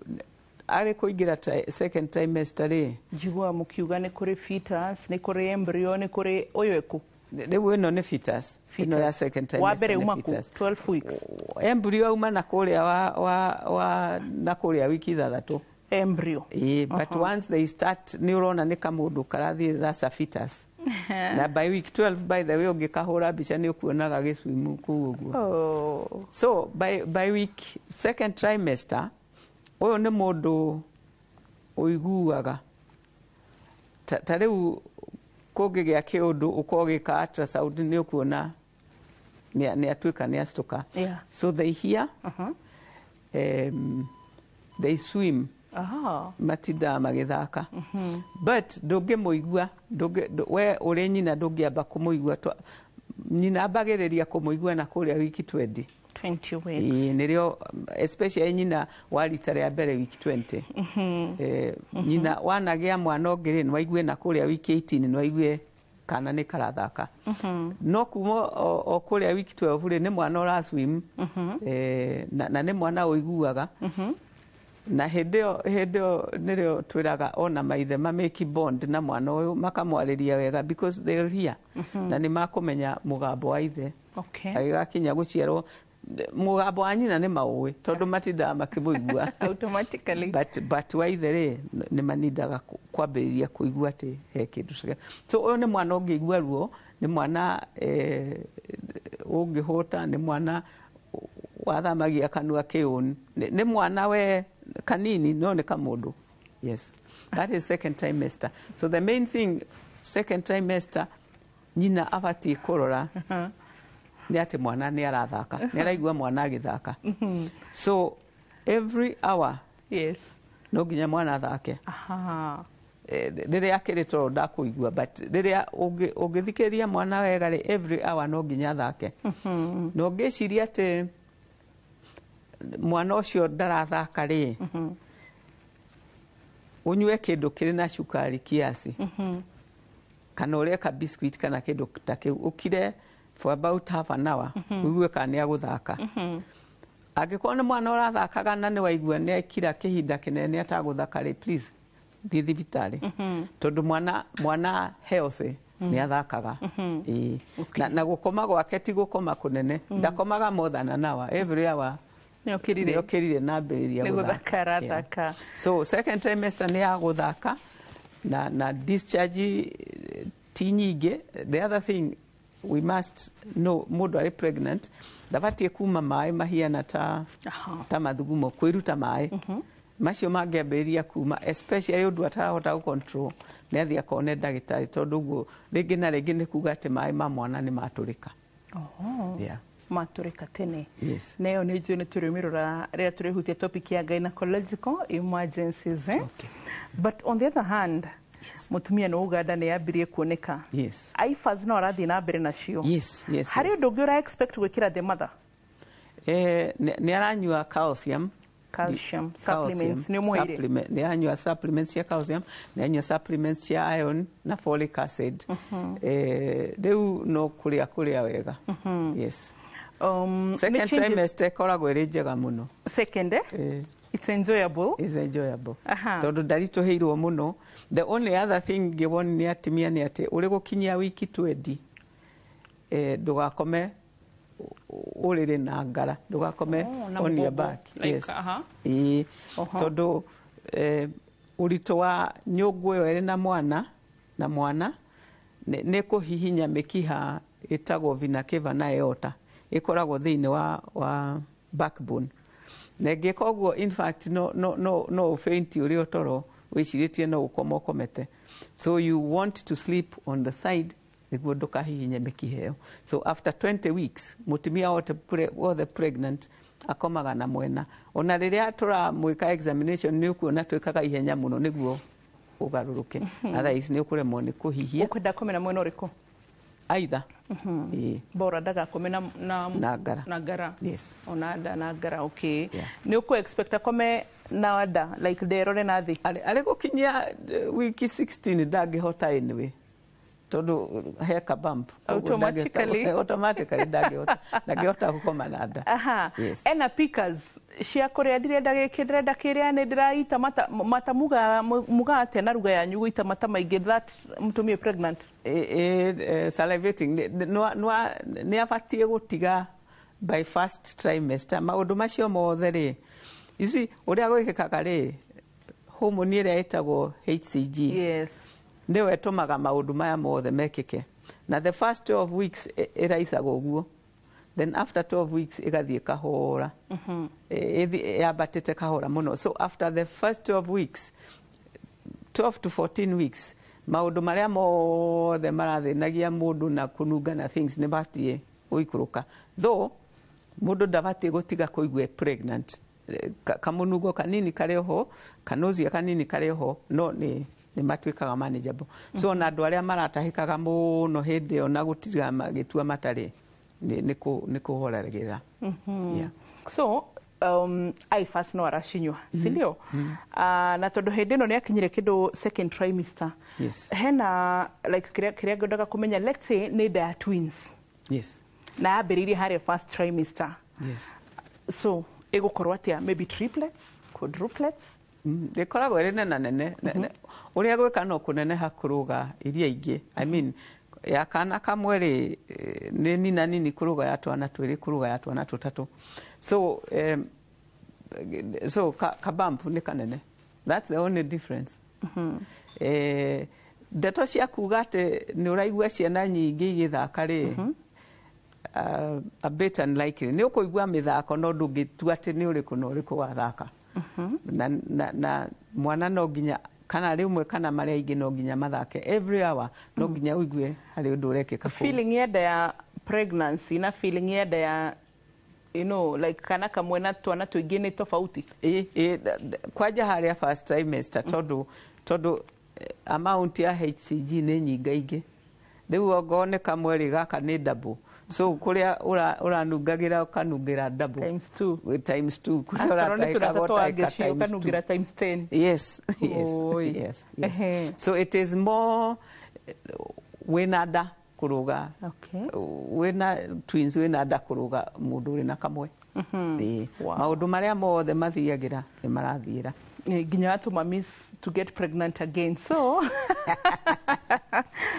S1: arĩ kũingĩra second trimester rĩ,
S2: Njiguaga mũkiuga nĩ kũrĩ fetus, nĩ kũrĩ embryo, nĩ kũrĩ ũyũ ĩkũ?
S1: Rĩu ĩno nĩ fetus, ĩno ya second trimester.
S2: Wa mbere
S1: nĩ
S2: uma kũ?
S1: Fetus.
S2: 12 weeks.
S1: Embryo auma na kũrĩa wa na kũrĩa wiki 6.
S2: Embryo.
S1: Ĩĩ, but once they start, nĩ ũrona nĩ kamũndũ karathiĩ, that's a fetus. Na by week 12, by the way, ũngĩkahũra mbica nĩ ũkuonaga gĩcuimu kũu ũguo.
S2: Oh.
S1: So by week second trimester, ũyũ nĩ mũndũ ũiguaga ta rĩu kũngĩgĩa kĩũndũ ũkorwo ũgĩka ultrasound nĩ ũkuona nĩ atuĩka nĩ acitũka. So they hear, they swim. Matindaga magĩthaka, but ndũngĩmũigua, we ũrĩ nyina ndũngĩamba kũmũigua. Nyina ambagĩrĩria kũmũigua na kũrĩa wiki 20.
S2: 20 weeks.
S1: Ĩĩ, nĩrĩo especially nyina wa rita rĩa mbere, wiki 20. Nyina wanagĩa mwana ũngĩ rĩ, nĩwaigue na kũrĩa wiki 18, nĩwaigue kana nĩ karathaka. No kuma o kũrĩa wiki 12 rĩ, nĩ mwana ũraswim, na nĩ mwana ũiguaga. Na hĩndĩ ĩyo nĩrĩo twĩraga ona maithe mamake bond na mwana ũyũ, makamwarĩria wega, because they'll hear na nĩ makũmenya mũgambo wa ithe. Agĩgakinya gũciarwo, mũgambo wa nyina nĩ maũĩ tondũ matindaga makĩmũigua.
S2: Automatically.
S1: But wa ithe rĩ, nĩ manindaga kwambĩrĩria kũigua atĩ he kĩndũ so ũyũ nĩ mwana ũngĩigua ruo, nĩ mwana ũngĩhũta, nĩ mwana wathamagia kanua kĩũni, nĩ mwana we kanini no nĩ kamũndũ. Yes, that is second trimester. So the main thing, second trimester, nyina abatiĩ kũrora nĩ atĩ mwana nĩ arathaka, nĩ araigua mwana agĩthaka. So every hour no nginya mwana athake. Rĩrĩa akĩrĩ toro ndakũigua, but rĩrĩa ũngĩthikĩrĩria mwana wega rĩ, every hour no nginya athake. Na ũngĩciria atĩ mwana ũcio ndarathaka rĩ, ũnyue kĩndũ kĩrĩ na cukari kiasi, kana ũrĩe ka biscuit kana kĩndũ ta kĩu, ũkire for about half an hour, ũigue kana nĩ agũthaka. Angĩkorwo nĩ mwana ũrathakaga na nĩ waigua nĩ ekira kĩhinda kĩnene atagũthaka rĩ, please thiĩ thibitarĩ, tondũ mwana healthy nĩ athakaga. Ĩĩ. Na gũkoma gwake ti gũkoma kũnene, ndakomaga more than an hour every hour.
S2: Nĩ okĩrire.
S1: Nĩ okĩrire na ambĩrĩria
S2: Nĩ
S1: gũthaka.
S2: Gũthaka arathaka.
S1: So second trimester nĩ ya gũthaka na discharge ti nyingĩ. The other thing we must know, mũndũ arĩ pregnant ndabatiĩ kuma maĩ mahiana ta mathugumo, kwĩruta maĩ macio mangĩambĩrĩria kuma, especially ũndũ atarahota gũ control, nĩ athiĩ akone ndagĩtarĩ, tondũ ũguo rĩngĩ na rĩngĩ nĩ kuga atĩ maĩ ma mwana nĩ matũrĩka.
S2: Oh.
S1: Yeah.
S2: Matũrĩka tene.
S1: Yes.
S2: Na ĩyo nĩ njũĩ nĩ tũrĩmĩrora rĩrĩa tũrĩhutia topic ya gynecological emergencies, eh?
S1: Okay.
S2: But on the other hand, mũtumia nĩ Uganda nĩ yambirie kuoneka. IFAS no arathiĩ na mbere nacio.
S1: Yes.
S2: Harĩ
S1: Yes.
S2: ũndũ ũngĩ ũra expect gwĩkĩra the mother?
S1: Nĩ aranyua calcium.
S2: Calcium supplements nĩ ũmwĩre.
S1: Supplement, nĩ aranyua supplements cia calcium, nĩ aranyua supplements cia iron na folic acid. Rĩu no kũrĩa wega. Yes.
S2: Second
S1: Second trimester ĩkoragwo ĩrĩ njega mũno.
S2: Second, eh?
S1: Eh.
S2: It's enjoyable.
S1: Is enjoyable. Tondũ ndaritũhĩirwo mũno. The only other thing ngĩwoni nĩ atumia nĩ atĩ ũrĩ gũkinyia wiki 20, ndũgakome ũrĩrĩ na ngara, ndũgakome
S2: Oh, na
S1: on your
S2: mũgongo.
S1: back.
S2: Like,
S1: Yes. Ĩĩ. Tondũ ũritũ wa nyũngũ ĩyo ĩrĩ na mwana na mwana nĩ kũhihinya mĩkiha ĩtagwo vena cava na aorta ĩkoragwo thĩinĩ wa backbone, na ĩngĩka ũguo, in fact, no ũfaint ũrĩ o toro wĩcirĩtie no ũkoma ũkomete. So you want to sleep on the side nĩguo ndũkahihinye mĩkiha ĩyo. So after 20 weeks, mũtumia wothe pregnant akomaga na mwena. Ona rĩrĩa tũramwĩka examination, nĩ ũkuona twĩkaga ihenya mũno nĩguo ũgarũrũke, otherwise nĩ ũkũremwo nĩ kũhihia.
S2: Ũkwenda kome na mwena ũrĩkũ?
S1: Either. Ĩĩ.
S2: Bora ndagakome na
S1: Na ngara.
S2: Na ngara.
S1: Yes.
S2: Ona nda na ngara, okay.
S1: Yeah.
S2: Nĩ ũkũ expect akome na nda, like nderore na thĩ?
S1: Arĩ gũkinyia wiki 16 ndangĩhota anyway, tondũ he ka bump. Koguo
S2: Automatically.
S1: Automatically ndangĩhota gũkoma na nda. Yes.
S2: Ena pickers cia kũrĩa, ndirenda gĩkĩ, ndĩrenda kĩrĩa, nĩ ndĩraita mata mata, muga atĩa na ruga yanyu gũita mata maingĩ that mũtumia pregnant?
S1: Salivating nĩ abatiĩ gũtiga by first trimester maũndũ macio mothe rĩ. You see, ũrĩa gwĩkĩkaga rĩ, hormone ĩrĩa ĩtagwo HCG nĩyo ĩtũmaga maũndũ maya mothe mekĩke, na the first 12 weeks ĩraicaga ũguo, then after 12 weeks ĩgathiĩ kahora. Yambatĩte kahora mũno. So after the first 12 weeks, 12 to 14 weeks, maũndũ marĩa mothe marathĩnagia mũndũ na kũnunga na things nĩ batiĩ gũikũrũka, though mũndũ ndabatiĩ gũtiga kũigua pregnant. Kamũnungo kanini karĩ oho, kanozia kanini karĩ oho, no nĩ matuĩkaga manageable. So ona andũ arĩa maratahĩkaga mũno hĩndĩ ĩyo na gũtiga magĩtua matarĩ nĩ kũhoragĩra. Yeah.
S2: So IFAS no aracinyua, sindio? Na tondũ hĩndĩ ĩno nĩ akinyire kĩndũ second trimester, hena like kĩrĩa ngwendaga kũmenya, let's say nĩ nda ya twins na yambĩrĩirie harĩa first trimester, so ĩgũkorwo atĩa? Maybe triplets, quadruplets?
S1: Ĩkoragwo ĩrĩ nena nene. Ũrĩa gwĩka no kũneneha kũrũga iria ingĩ. I mean, ya kana kamwe rĩ, nĩ nina nini kũrũga ya twana twĩrĩ, kũrũga ya twana tũtatũ. So kabump nĩ kanene, that's the only difference. Ndeto cia kuga atĩ nĩ ũraigua ciana nyingĩ igĩthaka rĩ, a bit unlikely. Nĩ ũkũigua mĩthako, no ndũngĩtua atĩ nĩ ũrĩkũ na ũrĩkũ wathaka. Na mwana no nginya kana rĩmwe kana marĩa aingĩ no nginya mathake every hour, no nginya ũigue harĩ ũndũ ũrekĩka kũu.
S2: Feeling ya nda ya pregnancy na feeling ya nda ya like kana kamwe na twana tũingĩ nĩ tofauti?
S1: Ĩ, kwanja harĩa first trimester, tondũ amount ya HCG nĩ nyingaingĩ. Rĩu ongorwo nĩ kamwe rĩ, gaka nĩ double, so kũrĩa ũranungagĩra ũkanungĩra double.
S2: Times two.
S1: Times two. Kũrĩa
S2: Akorwo nĩ
S1: ũratahĩkaga
S2: tũthatũ
S1: ũtahĩka
S2: twangĩcio
S1: times two.
S2: ũkanungĩra times 10.
S1: Yes.
S2: Oi.
S1: Yes. So it is more wĩna nda kũrũga wĩna twins, wĩna nda kũrũga mũndũ ũrĩ na kamwe. Ĩĩ. Maũndũ marĩa mothe mathiagĩra nĩ marathiĩra.
S2: Nginya watũma miss to get pregnant again. So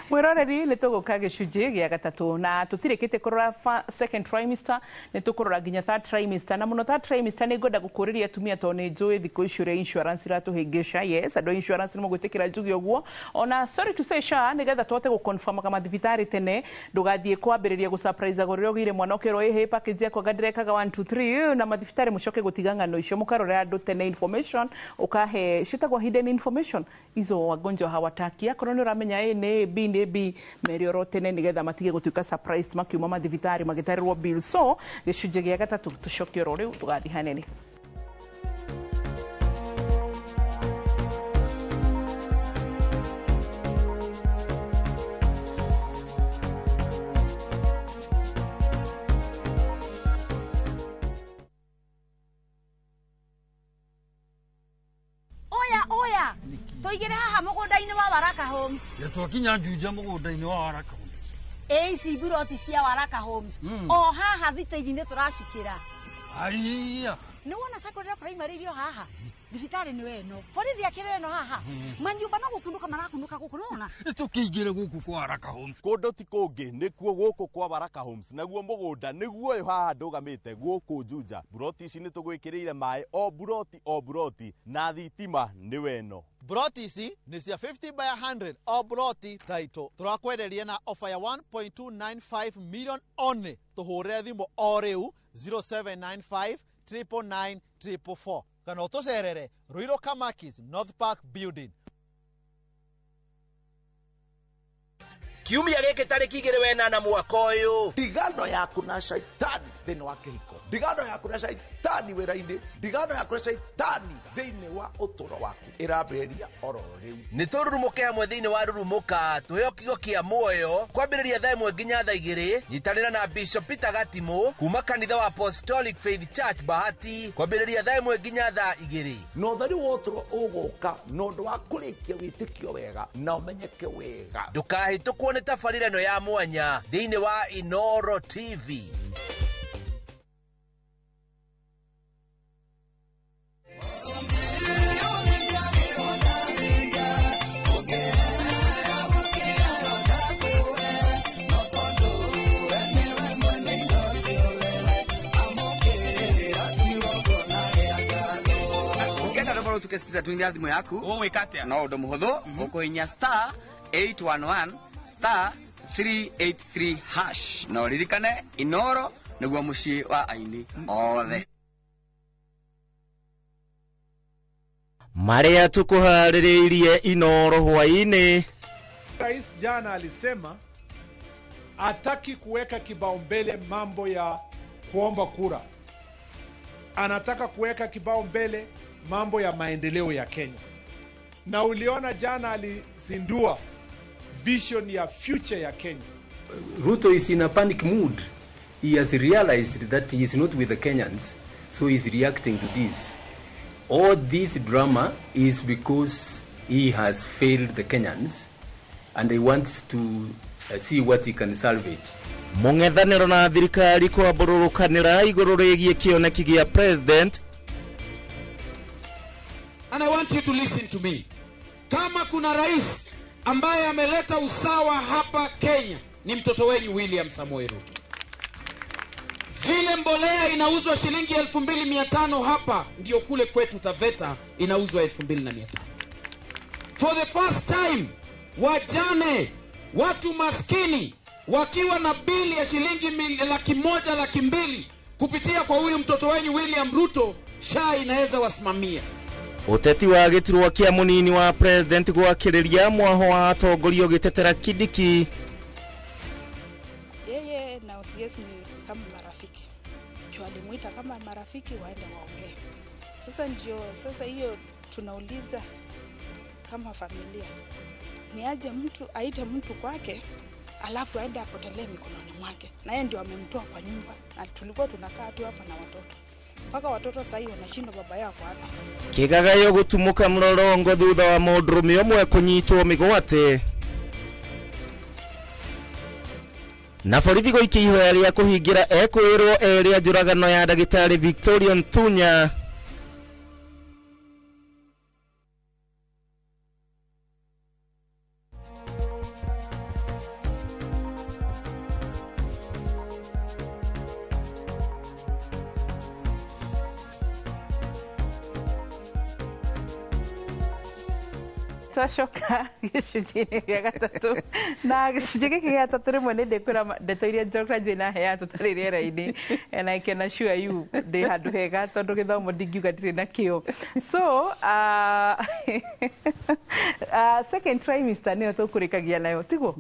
S2: mwĩroreri, nĩ tũgũka gĩcunjĩ gĩa gatatũ na tũtirĩkĩtie kũrora second trimester, nĩ tũkũrora nginya third trimester, na mũno third trimester nĩ ngwenda gũkũrĩria atumia, tondũ nĩ njũĩ thikũ ici ũrĩa insurance iratũhĩngĩca. Yes, andũ a insurance nĩ mũgwĩtĩkĩra njuge ũguo, ona sorry to say, SHA, nĩgetha tũhote gũconfirm mathibitarĩ tene, ndũgathiĩ kwambĩrĩria gũsurprise rĩrĩa ũgĩire mwana, ũkerwo ĩhĩ package yakwa anga ndĩrekaga 1 2 3, na mathibitarĩ mũcoke gũtiga ng'ano icio, mũkarorera andũ tene information, ũkahe ciĩtagwo hidden information, izo wagonjwa hawataki. Akorwo nĩ ũramenya A nĩ A, B nĩ B, mere oro tene nĩgetha matige gũtuĩka surprise makiuma mathibitarĩ magĩtarĩrwo bill. So gĩcunjĩ gĩa gatatũ tũcoke oro rĩu, tũgathiĩ hanene.
S4: Oya oya, tũigĩre haha mũgũnda-inĩ wa Waraka Homes.
S12: Ya twakinya Juja mũgũnda-inĩ wa Waraka Homes.
S4: Ĩ ici mburoti cia Waraka Homes, o haha thitĩnji-inĩ tũracukĩra.
S12: Aiya.
S4: Nĩ wona secondary, primary irio haha, thibitarĩ nĩ ĩno, borithi akĩrĩ ĩno haha, manyũmba no gũkunũka marakunũka gũkũ nona.
S12: Tũkĩingĩre gũkũ kwa Waraka Homes.
S13: Kũndũ ti kũngĩ, nĩkuo gũkũ kwa Baraka Homes, naguo mũgũnda nĩguo ũyũ haha ndũgamĩte gũkũ Juja. Mburoti ici nĩ tũgwĩkĩrĩire maĩ o mburoti o mburoti, na thitima nĩ weno.
S14: Broti ici nĩ cia 50 by 100, o broti title. Tũrakwenderia na offer ya 1.295 million only. Tũhũrĩre thimũ o rĩu 0795 999 444 kana ũtũcerere Ruiru Kamakis, North Park Building.
S15: Kiumia gĩkĩ tarĩki 2 wenana mwaka ũyũ.
S16: Ndigano yaku na shaitani.
S15: Shaitani thĩinĩ wa kĩhiko, ndigano yaku na Shaitani wĩra-inĩ, ndigano yaku na Shaitani thĩinĩ wa ũtũũro waku ĩrambĩrĩria oro rĩu.
S16: Nĩ tũrurumũke hamwe thĩinĩ wa Rurumũka, tũheo kiugo kĩa muoyo kwambĩrĩria 1:00 nginya 2:00. Nyitanĩra na Bishop Peter Gatimu kuma kanitha wa Apostolic Faith Church Bahati kwambĩrĩria 1:00 nginya 2:00.
S15: Na ũtheri wa ũtũũro ũgũka na ũndũ wa kũrĩkia wĩtĩkio wega na ũmenyeke wega.
S16: Ndũkahĩtũkwo nĩ tabarĩra ĩno ya mwanya thĩinĩ wa Inoro TV.
S17: Tukesikiza tuingia thimu yaku ũgwĩka atĩa? No ũndũ mũhũthũ, ũkũhinya star 811 star 383 hash na ũririkane Inoro nĩguo mũciĩ wa aini othe.
S18: Marĩa tũkũharĩrĩirie Inoro hwaĩ-inĩ.
S19: Rais jana alisema hataki kuweka kibaumbele mambo ya kuomba kura, anataka kuweka kibaumbele mambo ya maendeleo ya Kenya. Na uliona jana alizindua vision ya future ya Kenya.
S20: Ruto is in a panic mood. He has realized that he is not with the Kenyans, so he is reacting to this. All this drama is because he has failed the Kenyans and he wants to see what he can salvage.
S18: Mũng'ethanĩro na thirikari kwambũrũrũkanĩra igũrũ rĩgiĩ kĩoneki gĩa president.
S21: And I want you to listen to me. Kama kuna rais ambaye ameleta usawa hapa Kenya, ni mtoto wenyu William Samoei Ruto. Vile mbolea inauzwa shilingi 2500 hapa, ndio kule kwetu Taveta inauzwa 2500. For the first time, wajane, watu maskini, wakiwa na bili ya shilingi 100,000 200,000 kupitia kwa huyu mtoto wenyu William Ruto, SHA inaweza wasimamia.
S18: Ũteti wa gĩturwa kĩa mũnini wa president gwakĩrĩria mwaho wa atongoria ũgĩtetera Kindiki.
S22: Yeye na OCS ni kama marafiki. Juu alimuita kama marafiki waende waongee. Sasa ndio sasa hiyo tunauliza kama familia. Ni aje mtu aite mtu kwake alafu aende apotelee mikononi mwake. Na yeye ndio amemtoa kwa nyumba. Na tulikuwa tunakaa tu hapa na watoto. Mpaka watoto sasa hivi wanashindwa baba yao kwa wapi.
S18: Kĩgagayo gũtumũka mũrorongo thutha wa mũndũrũme ũmwe kũnyitwo mĩgwate. Na borithi gũikia ihoya rĩa kũhingĩra ekũĩrwo erĩ a njũragano ya ndagĩtarĩ Victoria Ntunya.
S2: Twacoka gĩcunjĩ-inĩ gĩa gatatũ, na gĩcunjĩ gĩkĩ gĩa gatatũ rĩmwe nĩ ndĩkwĩra ndeto iria Dr. Jane aheaga tũtarĩ rĩera-inĩ, and I can assure you ndĩ handũ hega tondũ gĩthomo ndingiuga ndirĩ nakĩo. So second trimester nĩyo tũkũrĩkagia nayo, tiguo?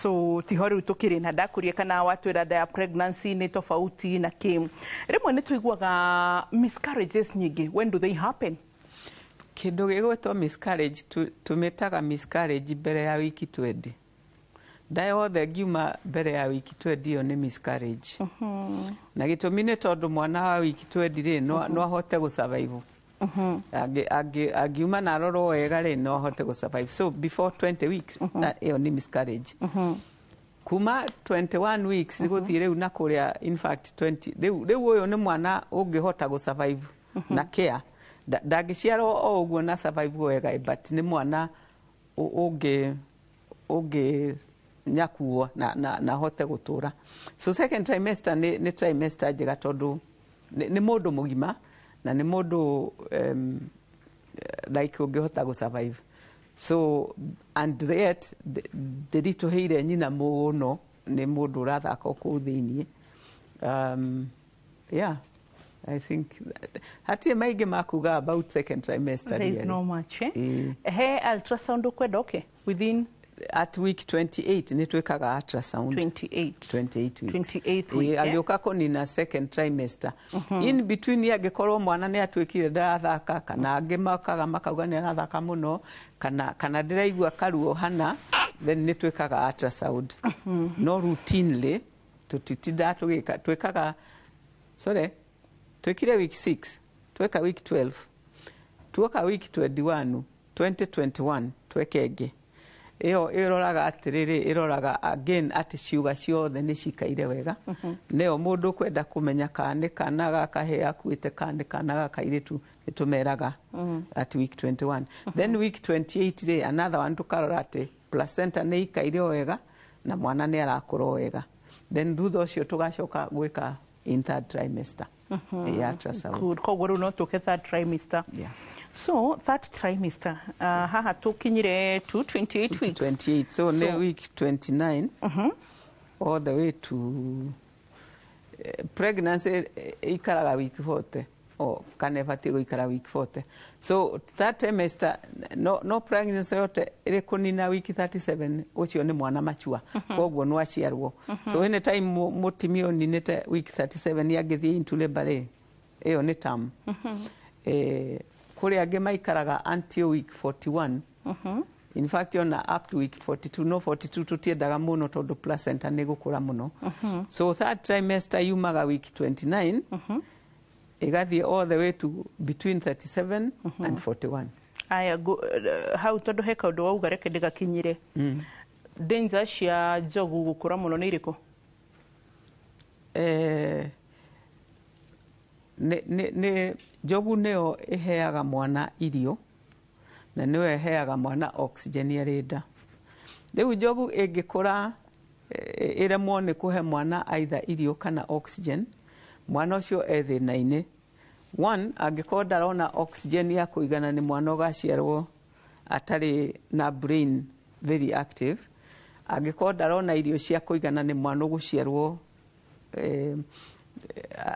S2: So tiho rĩu tũkĩrĩ na ndakũria kana watwĩra nda ya pregnancy nĩ tofauti na kĩ. Rĩmwe nĩ tũiguaga miscarriages nyingĩ, when do they happen?
S1: Kĩndũ gĩgwĩtwo miscarriage tũmĩtaga miscarriage mbere ya wiki 20. Nda yothe ngiuma mbere ya wiki 20 ĩyo nĩ miscarriage. Na gĩtũmi nĩ tondũ mwana wa wiki 20 rĩ no ahote gũ survive. Angiuma na arorwo wega rĩ no ahote gũ survive. So before 20 weeks ĩyo nĩ miscarriage. Kuma 21 weeks gũthiĩ rĩu na kũrĩa, in fact 20 rĩu ũyũ nĩ mwana ũngĩhota gũ survive na care. Ndangĩciarwo o ũguo na survive wega, but nĩ mwana ũngĩ nyakuo na ahote gũtũra. So second trimester nĩ trimester njega tondũ nĩ mũndũ mũgima na nĩ mũndũ like ũngĩhota gũ survive. So and yet ndĩritũhĩire nyina mũno, nĩ mũndũ ũrathaka kũu thĩiniĩ. Yeah, I think hatirĩ maingĩ ma kuga about second trimester.
S2: There is no much, eh? He ultrasound ũkwenda okay within
S1: At week 28 nĩ twĩkaga ultrasound.
S2: 28.
S1: 28 weeks.
S2: 28th week,
S1: Ĩĩ,
S2: eh?
S1: agĩũka kũnina second trimester. In between angĩkorwo mwana nĩ atuĩkire ndarathaka, kana angĩ makaga makauga nĩ arathaka mũno, kana ndĩraigua karuo hana, then nĩ twĩkaga ultrasound. No routinely tũtitindaga tũgĩka, twĩkaga, sorry, twĩkire week 6, tweka week 12, tuoka week 21, 2021 tweke ĩngĩ. Ĩyo ĩroraga atĩrĩrĩ, ĩroraga again atĩ ciũga ciothe nĩ cikaire wega. Nĩyo mũndũ kwenda kũmenya kana nĩ kana ga kahĩĩ akuĩte kana nĩ kana ga kairĩtu, nĩ tũmeraga at week 21. Then week 28 rĩ, another one, tũkarora atĩ placenta nĩ ikaire o wega na mwana nĩ arakũra o wega. Then thutha ũcio tũgacoka gwĩka in third trimester ya ultrasound.
S2: Good. Koguo rĩu no tũke third trimester.
S1: Yeah.
S2: So third trimester, haha tũkinyire to 28 weeks.
S1: 28, so nĩ week 29 all the way to pregnancy ikaraga week 40 o kana ĩbatiĩ gũikara week 40. So third trimester, no pregnancy yote ĩrĩ kũnina week 37, ũcio nĩ mwana machua, koguo no aciarwo. So anytime mũtumia ũninĩte week 37 angĩthiĩ into labor rĩ, ĩyo nĩ term. Kũrĩ angĩ maikaraga until week 41, in fact ona up to week 42. No 42 tũtiendaga mũno tondũ placenta nĩ gũkũra mũno. So third trimester yumaga week 29 ĩgathiĩ all the way to between 37 and 41.
S2: Aya, hau tondũ he kaũndũ wauga, reke ndĩgakinyire. Danger cia njogu gũkũra mũno nĩ irĩkũ?
S1: Nĩ njogu nĩyo ĩheaga mwana irio na nĩyo ĩheaga mwana oxygen arĩ nda. Rĩu njogu ĩngĩkũra ĩremwo nĩ kũhe mwana either irio kana oxygen, mwana ũcio e thĩna-inĩ. One, angĩkorwo ndarona oxygen ya kũigana, nĩ mwana ũgaciarwo atarĩ na brain very active. Angĩkorwo ndarona irio cia kũigana, nĩ mwana ũgũciarwo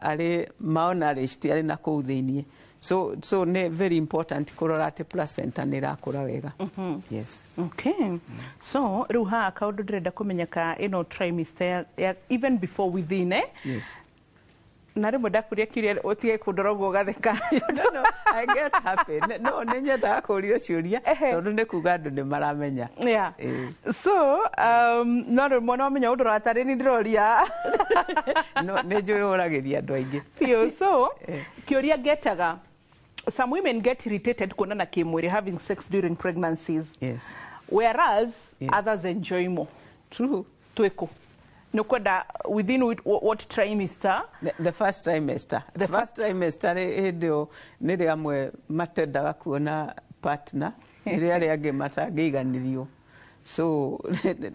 S1: arĩ malnourished, arĩ na kũu thĩiniĩ. So nĩ very important kũrora atĩ placenta nĩ ĩrakũra wega. Yes.
S2: Okay. So rĩu haha kaũndũ ndĩrenda kũmenya ka ĩno trimester ya even before within, eh?
S1: Yes.
S2: Na rĩmwe ndakũria kĩũria ũtige kũndora ũguo ũgatheka.
S1: No, I get happy. No, nĩ nyendaga kũrio ciũria tondũ nĩ kuga andũ nĩ maramenya.
S2: So no rĩmwe no menya ũndũ ũratarĩ ni ndĩroria.
S1: No, nĩ njũĩ ũragĩria andũ aingĩ.
S2: Biũ. So kĩũria ngetaga, some women get irritated kuonana kĩmwĩrĩ, having sex during pregnancies, whereas others enjoy more.
S1: True.
S2: Twĩkũ nĩ kwenda within what trimester?
S1: The first trimester. The first trimester rĩ, hĩndĩ ĩyo nĩ amwe matendaga kuona partner, nĩ arĩa angĩ matangĩiganĩrio. So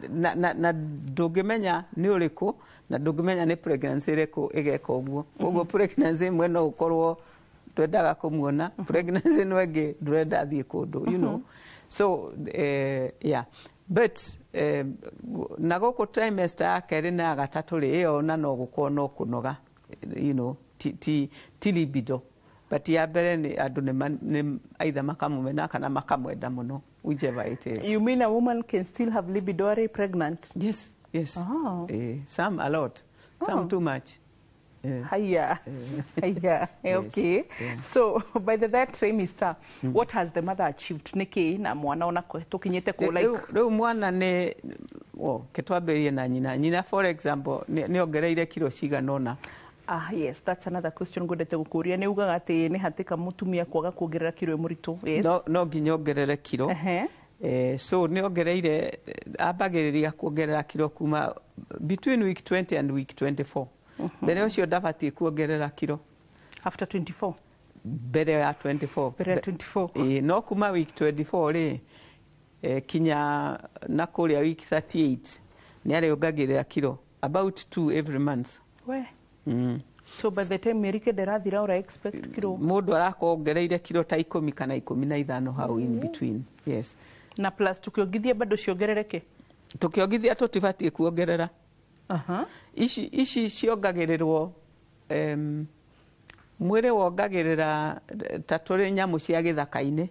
S1: na ndũngĩmenya nĩ ũrĩkũ na ndũngĩmenya nĩ pregnancy ĩrĩkũ ĩgeka ũguo. Koguo pregnancy ĩmwe no ũkorwo ndwendaga kũmuona, pregnancy ĩno ĩngĩ ndũrenda athiĩ kũndũ. So yeah, but na gũkũ trimester ya kerĩ na ya gatatũ rĩ, ĩyo ona no gũkorwo no kũnoga, ti libido. But ya mbere nĩ andũ nĩ either makamũmena kana makamwenda mũno, whichever it is.
S2: You mean a woman can still have libido arĩ pregnant?
S1: Yes.
S2: Oh.
S1: Some a lot, some too much.
S2: Haya. Haya.
S1: Yes.
S2: Okay. So by the third trimester, what has the mother achieved? Nĩkĩ na mwana ona tũkinyĩte kũ like
S1: Rĩu mwana nĩ oh, kĩtwambĩrĩrie na nyina. Nyina, for example, nĩ ongereire kiro cigana ũna.
S2: Ah yes, that's another question ngwendete gũkũria. Nĩ ugaga atĩ nĩ hatĩka mũtumia kwaga kuongerera kiro e mũritũ. Yes.
S1: No nginya ongerere kiro. So nĩ ongereire, ambagĩrĩria kuongerera kiro kuma between week 20 and week 24. Mbere ũcio ndabatiĩ kuongerera kiro.
S2: After 24?
S1: Mbere ya 24.
S2: Mbere ya 24.
S1: Ĩĩ, no kuma week 24 rĩ, kinya na kũrĩa week 38 nĩ arĩongagĩrĩra kiro about 2 every month.
S2: We. So by the time mĩeri 9 ĩrathira ũra expect kiro
S1: Mũndũ arakorwo ongereire kiro ta 10 kana 15 hau in between. Yes.
S2: Na plus tukĩongithia bado ciongerereke?
S1: Tũkĩongithia tũtibatiĩ kuongerera. Ici ciongagĩrĩrwo, mwĩrĩ wongagĩrĩra ta tũrĩ nyamũ cia gĩthaka-inĩ,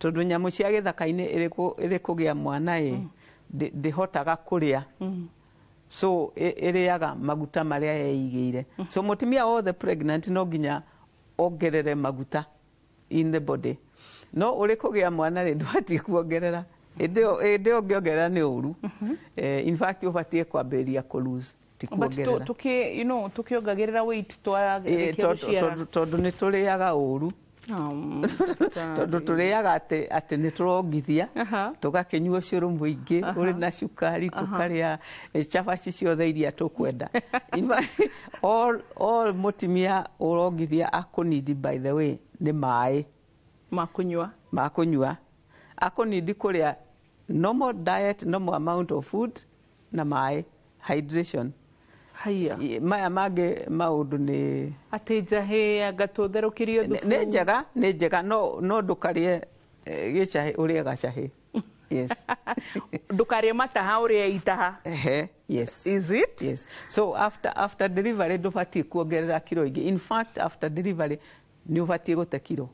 S1: tondũ nyamũ cia gĩthaka-inĩ ĩrĩ kũgĩa mwana ĩ. Ndĩhotaga kũrĩa, so ĩrĩaga maguta marĩa yeigĩire. So mũtumia wothe pregnant no nginya ongerere maguta in the body. No ũrĩ kũgĩa mwana rĩ, ndũbatiĩ kuongerera. Hĩndĩ ĩyo ũngĩongerera nĩ ũru. In fact, ũbatiĩ kwambĩrĩria kũ lose, ti
S2: But
S1: kuongerera.
S2: Tuki you know tukiongagĩrĩra weight twarĩkia gũciara.
S1: Tondũ nĩ tũrĩaga ũru, tondũ tũrĩaga atĩ nĩ tũrongithia, tũgakĩnyua ũcũrũ mũingĩ ũrĩ na cukari, tũkarĩa cabaci ciothe iria tũkwenda. In fact, all mũtumia ũrongithia akũnidi, by the way, nĩ maĩ
S2: ma kũnyua.
S1: Ma kũnyua. Akũnidi kũrĩa normal diet, normal amount of food na maĩ, hydration.
S2: Haya.
S1: Maya mangĩ maũndũ nĩ
S2: Atĩ njahĩ anga tũtherũkĩrio thubu.
S1: Nĩ njega, no ndũkarĩe gĩcahĩ, ũrĩe gacahĩ, yes.
S2: Ndũkarĩe mataha, ũrĩe itaha.
S1: Ehe, yes.
S2: Is it?
S1: Yes. So after delivery ndũbatiĩ kuongerera kiro ingĩ. In fact, after delivery nĩ ũbatiĩ gũte kiro,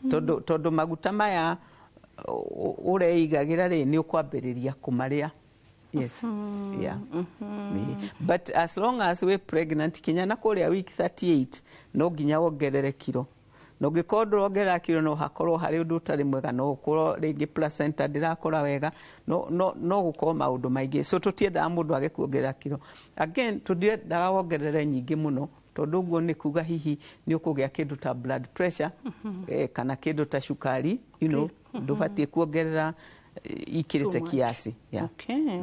S1: tondũ maguta maya ũreigagĩra rĩ, nĩ ũkwambĩrĩria kũmarĩa, yes. Yeah. But as long as we pregnant kinya na kũrĩa week 38, no nginya wongerere kiro. Na ũngĩkorwo ndũrongerera kiro, no hakorwo harĩ ũndũ ũtarĩ mwega, no ũkorwo rĩngĩ placenta ndĩrakũra wega, no gũkorwo maũndũ maingĩ. So tũtiendaga mũndũ age kuongerera kiro. Again, tũtiendaga wongerere nyingĩ mũno, tondũ ũguo nĩ kuga hihi nĩ ũkũgĩa kĩndũ ta blood pressure kana kĩndũ ta cukari. Ndũbatiĩ kuongerera ikĩrĩte
S2: Too much.
S1: kiasi, yeah.
S2: Okay.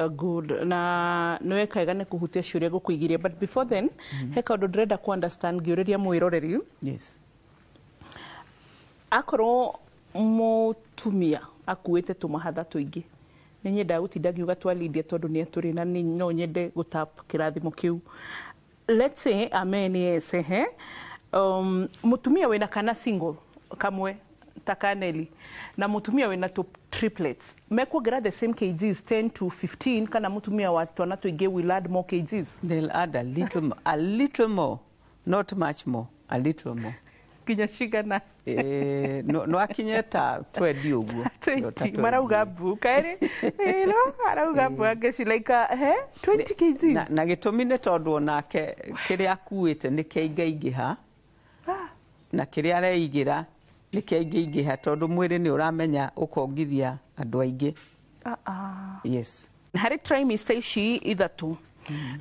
S2: Good. Na nĩ wekega nĩ kũhutia ciũria gũkũigĩria, but before then, he kaũndũ ndĩrenda ku understand ngĩũrĩria mwĩroreri.
S1: Yes.
S2: Akorwo mũtumia akuĩte tũmahatha tũingĩ, nĩ nyendaga gũtinda ngiuga twa Lydia tondũ nĩ atũrĩ na nĩ no nyende gũtap kĩrathimo kĩu. Let's say amen, yes. Ehe, mũtumia wĩna kana single kamwe ta kaneli na mũtumia wĩna tũ triplets mekuongerera the same kgs, 10 to 15, kana mũtumia wa twana tũingĩ will add more kgs?
S1: They'll add a little more, not much more, a little more.
S2: Nginya cigana?
S1: No akinye ta 20 ũguo. No, ta
S2: 20 marauga mbu kaĩrĩ ĩno arauga mbu angeci like he 20 kgs.
S1: Na gĩtũmi nĩ tondũ onake kĩrĩa akuĩte nĩ kĩaingaingĩha na kĩrĩa areigĩra nĩ kĩaingaingĩha, tondũ mwĩrĩ nĩ ũramenya ũkongithia andũ aingĩ.
S2: Ah, ah.
S1: Yes.
S2: Harĩ trimester ici ithatũ,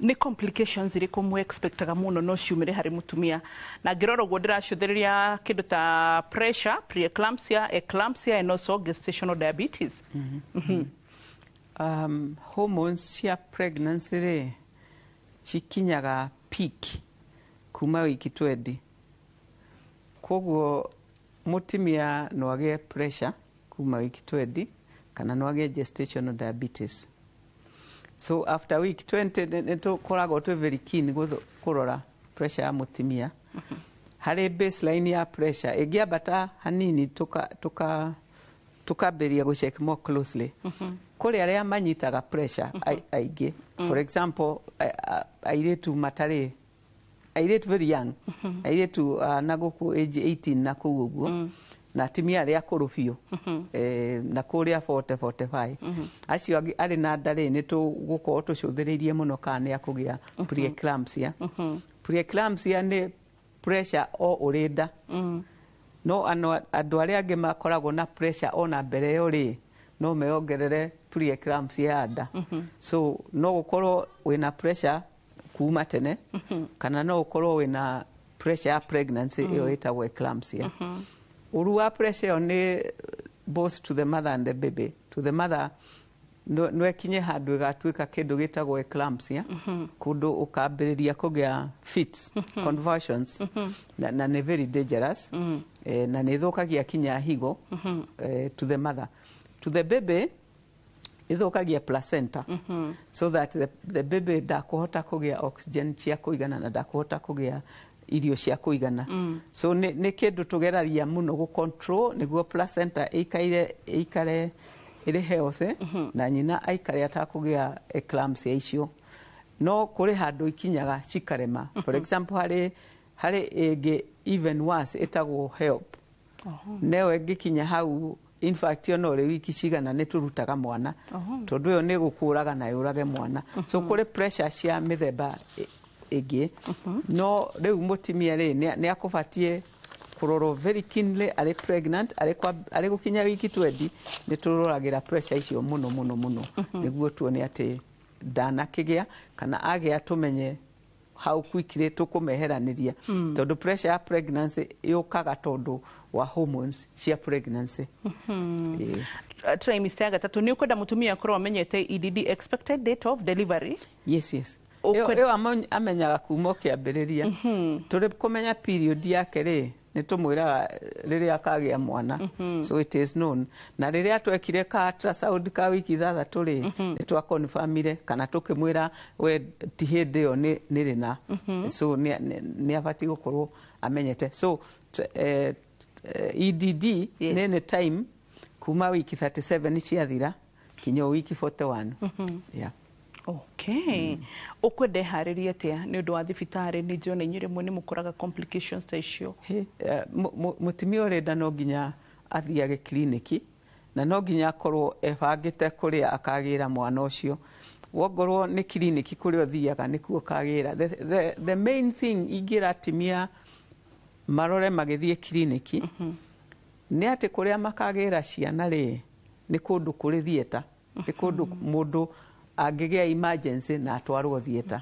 S2: nĩ complications irĩkũ mwe expectaga mũno no ciumĩre harĩ mũtumia? Na ngĩrora ũguo ndĩracũthĩrĩria kĩndũ ta pressure, preeclampsia, eclampsia and also gestational diabetes.
S1: Hormones cia pregnancy rĩ, cikinyaga peak kuma wiki 20. Koguo mũtumia no agĩe pressure kuma wiki 20 kana no agĩe gestational diabetes. So after week 20 nĩ tũkoragwo twĩ very keen kũrora pressure ya mũtumia. Harĩ baseline ya pressure ĩngĩambata hanini, tukambĩrĩria gũcheck more closely. Kũrĩ arĩa manyitaga pressure aingĩ, for example, airĩtu matarĩ, airĩtu very young, airĩtu na gũkũ age 18 na kũu ũguo, na atumia arĩa akũrũ biũ, na kũrĩa 40 45, acio angĩ arĩ na ndarĩ, nĩ tũgũkorwo tũcũthĩrĩirie mũno kana nĩ akũgĩa preeclampsia. Preeclampsia nĩ pressure o ũrĩ nda, no andũ arĩa angĩ makoragwo na pressure ona mbere ĩyo rĩ, no meongerere preeclampsia ya nda. So no gũkorwo wĩna pressure kuma tene, kana no ũkorwo wĩna pressure ya pregnancy, ĩyo ĩtagwo eclampsia. Ũru wa pressure ĩyo nĩ both to the mother and the baby. To the mother, no ĩkinye handũ ĩgatuĩka kĩndũ gĩtagwo eclampsia, kũndũ ũkambĩrĩria kũgĩa fits, convulsions, na nĩ very dangerous, na nĩ ĩthũkagia kinya higo, to the mother. To the baby, ĩthũkagia placenta, so that the baby ndakũhota kũgĩa oxygen cia kũigana na ndakũhota kũgĩa irio cia kũigana. So nĩ kĩndũ tũgeraria mũno gũ control nĩguo placenta ĩikaire, ĩikare ĩrĩ healthy, na nyina aikare atakũgĩa eclampsia icio. No kũrĩ handũ ikinyaga cikarema. For example, harĩ ĩngĩ even worse ĩtagwo HELLP. Neyo ĩngĩkinya hau In fact, ona ũrĩ wiki cigana nĩ tũrutaga mwana, tondũ ĩyo nĩ gũkũraga na yũrage mwana. So kũrĩ pressure cia mĩthemba ĩngĩ, no rĩu mũtumia rĩ, nĩ akũbatiĩ kũrorwo very keenly arĩ pregnant, arĩ gũkinya wiki 20. Nĩ tũroragĩra pressure icio mũno mũno mũno, nĩguo tuone atĩ ndanakĩgĩa, kana agĩa tũmenye how quickly tũkũmeheranĩria, tondũ pressure ya pregnancy yũkaga tondũ wa hormones cia pregnancy. Ĩĩ.
S2: Trimester ya gatatũ nĩ ũkwenda mũtumia akorwo amenyete EDD, expected date of delivery?
S1: Yes. Ĩyo amenyaga kuma ũkĩambĩrĩria. Tũrĩ kũmenya period yake rĩ, nĩ tũmwĩraga rĩrĩa akagĩa mwana. So it is known. Na rĩrĩa twekire ka ultrasound ka wiki 6 rĩ, nĩ twakonfirmire kana tũkĩmwĩra we ti hĩndĩ ĩyo nĩ rĩna. So nĩ abatiĩ gũkorwo amenyete. So EDD nĩ time kuma wiki 37 ciathira kinya wiki 41. Yeah.
S2: Okay. Ũkwenda ĩharĩrie atĩa nĩ ũndũ wa thibitarĩ? Nĩ njona inyuĩ rĩmwe nĩ mũkoraga complications ta icio.
S1: Mũtumia ũrĩ nda no nginya athiage kiriniki, na no nginya akorwo ebangĩte kũrĩa akagĩra mwana ũcio. Wongorwo nĩ kiriniki kũrĩa ũthiaga nĩkuo ũkagĩra. The main thing ingĩra atumia marore magĩthiĩ kiriniki nĩ atĩ kũrĩa makagĩra ciana rĩ, nĩ kũndũ kũrĩ theatre, nĩ kũndũ mũndũ angĩgĩa emergency na atwarwo theatre,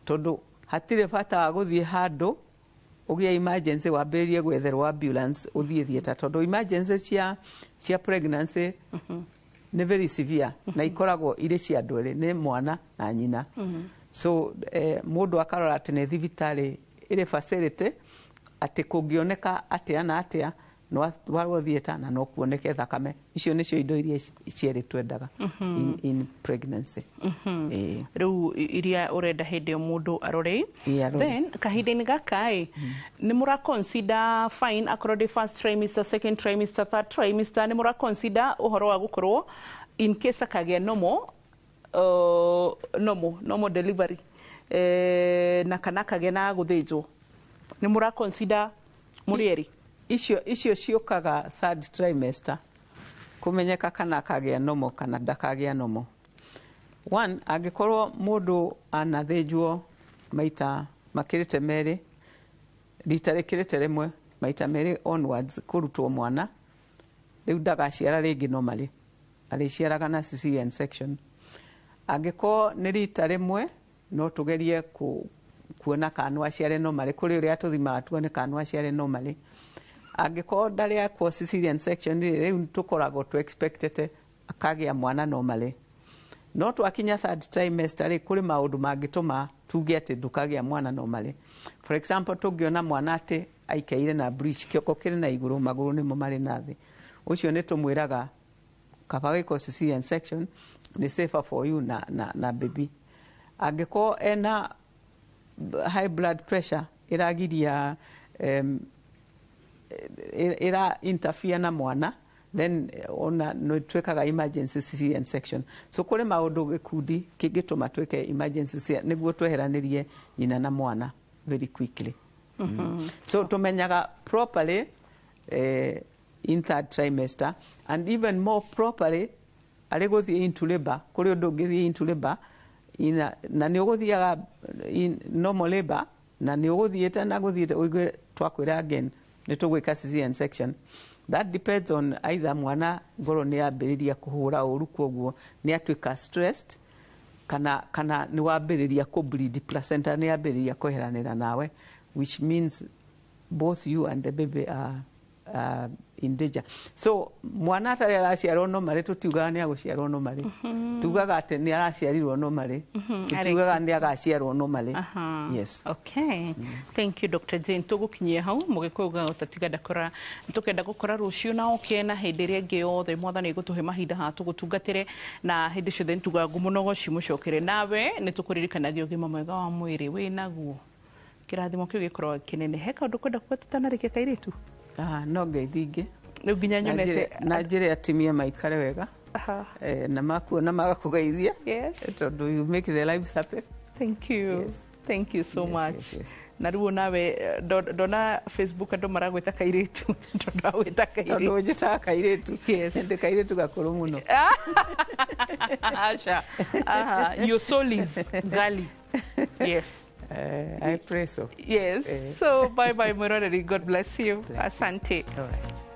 S1: tondũ hatirĩ bata wa gũthiĩ handũ ũgĩe emergency wambĩrĩrie gwetherwo ambulance ũthiĩ theatre, tondũ emergency cia pregnancy nĩ very severe na ikoragwo irĩ cia andũ erĩ, nĩ mwana na nyina. So mũndũ akarora atĩ nĩ thibitarĩ ĩrĩ facility atĩ kũngĩoneka atĩa na atĩa no atwarwo theatre na no kuoneke thakame. Icio nĩcio indo iria cierĩ twendaga in pregnancy. Ĩĩ.
S2: Rĩu iria ũrenda hĩndĩ ĩyo mũndũ arore.
S1: Ĩĩ, arore.
S2: Then kahinda-inĩ gaka ĩ, nĩ mũra consider, fine, akorwo ndĩ first trimester, second trimester, third trimester, nĩ mũra consider ũhoro wa gũkorwo in case akagĩa normal delivery, na kana akagĩa na gũthĩnjwo, nĩ mũra consider mũrĩ erĩ?
S1: Icio ciũkaga third trimester, kũmenyeka kana akagĩa normal kana ndakagĩa normal. One, angĩkorwo mũndũ anathĩnjwo maita makĩrĩte merĩ, rita rĩkĩrĩte rĩmwe, maita merĩ onwards kũrutwo mwana, rĩu ndagaciara rĩngĩ normally, arĩciaraga na cesarean section. Angĩkorwo nĩ rita rĩmwe, no tũgerie kuona kana no aciare normally. Kũrĩ ũrĩa tũthimaga tuone kana no aciare normally. Angĩkorwo ndarĩ akwo cesarean section rĩ, rĩu tũkoragwo tũ expectete akagĩa mwana normally. No twakinya third trimester rĩ, kũrĩ maũndũ mangĩtũma tuge atĩ ndũkagĩa mwana normally. For example, tũngĩona mwana atĩ aikaire na breech, kĩongo kĩrĩ na igũrũ, magũrũ nĩmo marĩ na thĩ, ũcio nĩ tũmwĩraga kaba gĩkwo cesarean section, nĩ safer for you na baby. Angĩkorwo ena high blood pressure ĩragiria, ĩra interfere na mwana, then ona no twĩkaga emergency cesarean section. So kũrĩ maũndũ gĩkundi kĩngĩtũma twĩke emergency nĩguo tweheranĩrie nyina na mwana very quickly. So tũmenyaga properly in third trimester, and even more properly arĩ gũthiĩ into labor. Kũrĩ ũndũ ũngĩthiĩ into labor na nĩ ũgũthiaga in normal labor na nĩ ũgũthiĩte na gũthiĩte, ũigue twakwĩra again nĩ tũgwĩka cesarean section. That depends on either mwana ngoro nĩ yambĩrĩria kũhũra ũru, koguo nĩ atuĩka stressed, kana nĩ wambĩrĩria kũ bleed, placenta nĩ yambĩrĩria kweheranĩra nawe, which means both you and the baby are in danger. So mwana atarĩ araciarwo normally, tũtiugaga nĩ agũciarwo normally. Tugaga atĩ nĩ araciarirwo normally, tũtiugaga nĩ agaciarwo normally. Yes.
S2: Okay. Thank you, Dr. Jane. Tũgũkinyia hau mũgĩkũyũ ugaga ũtatiga ndakora. Tũkenda gũkora rũciũ na oke na hĩndĩ ĩrĩa ĩngĩ yothe mwathani gũtũhe mahinda haha tũgũtungatĩre, na hĩndĩ ciothe nĩtugaga ngumo cimũcokere. Nawe nĩtũkũririkanagia ũgima mwega wa mwĩrĩ wĩnaguo, kĩrathimo kĩu gĩkoragwo kĩnene. He kaũndũ kwenda kuga tũtanarĩkia, kairĩtu?
S1: Ah, no ngeithi ingĩ.
S2: Rĩu nginya nyonete.
S1: Na njĩre atumia maikare wega, na makuona magakũgeithia, tondũ you make their lives happy.
S2: Thank you.
S1: Yes.
S2: Thank you so much.
S1: Yes.
S2: Na rĩu nawe ndona Facebook andũ maragwĩta kairĩtu tondũ agwĩta
S1: Tondũ
S2: kairĩtu.
S1: njĩtaga kairĩtu.
S2: Yes.
S1: Ndĩ kairĩtu gakũrũ mũno.
S2: Aca. Aha, your soul is girly. Yes.
S1: I pray so.
S2: Yes.
S1: Eh.
S2: So bye bye, mwĩroreri. God bless you. Asante.
S1: All right.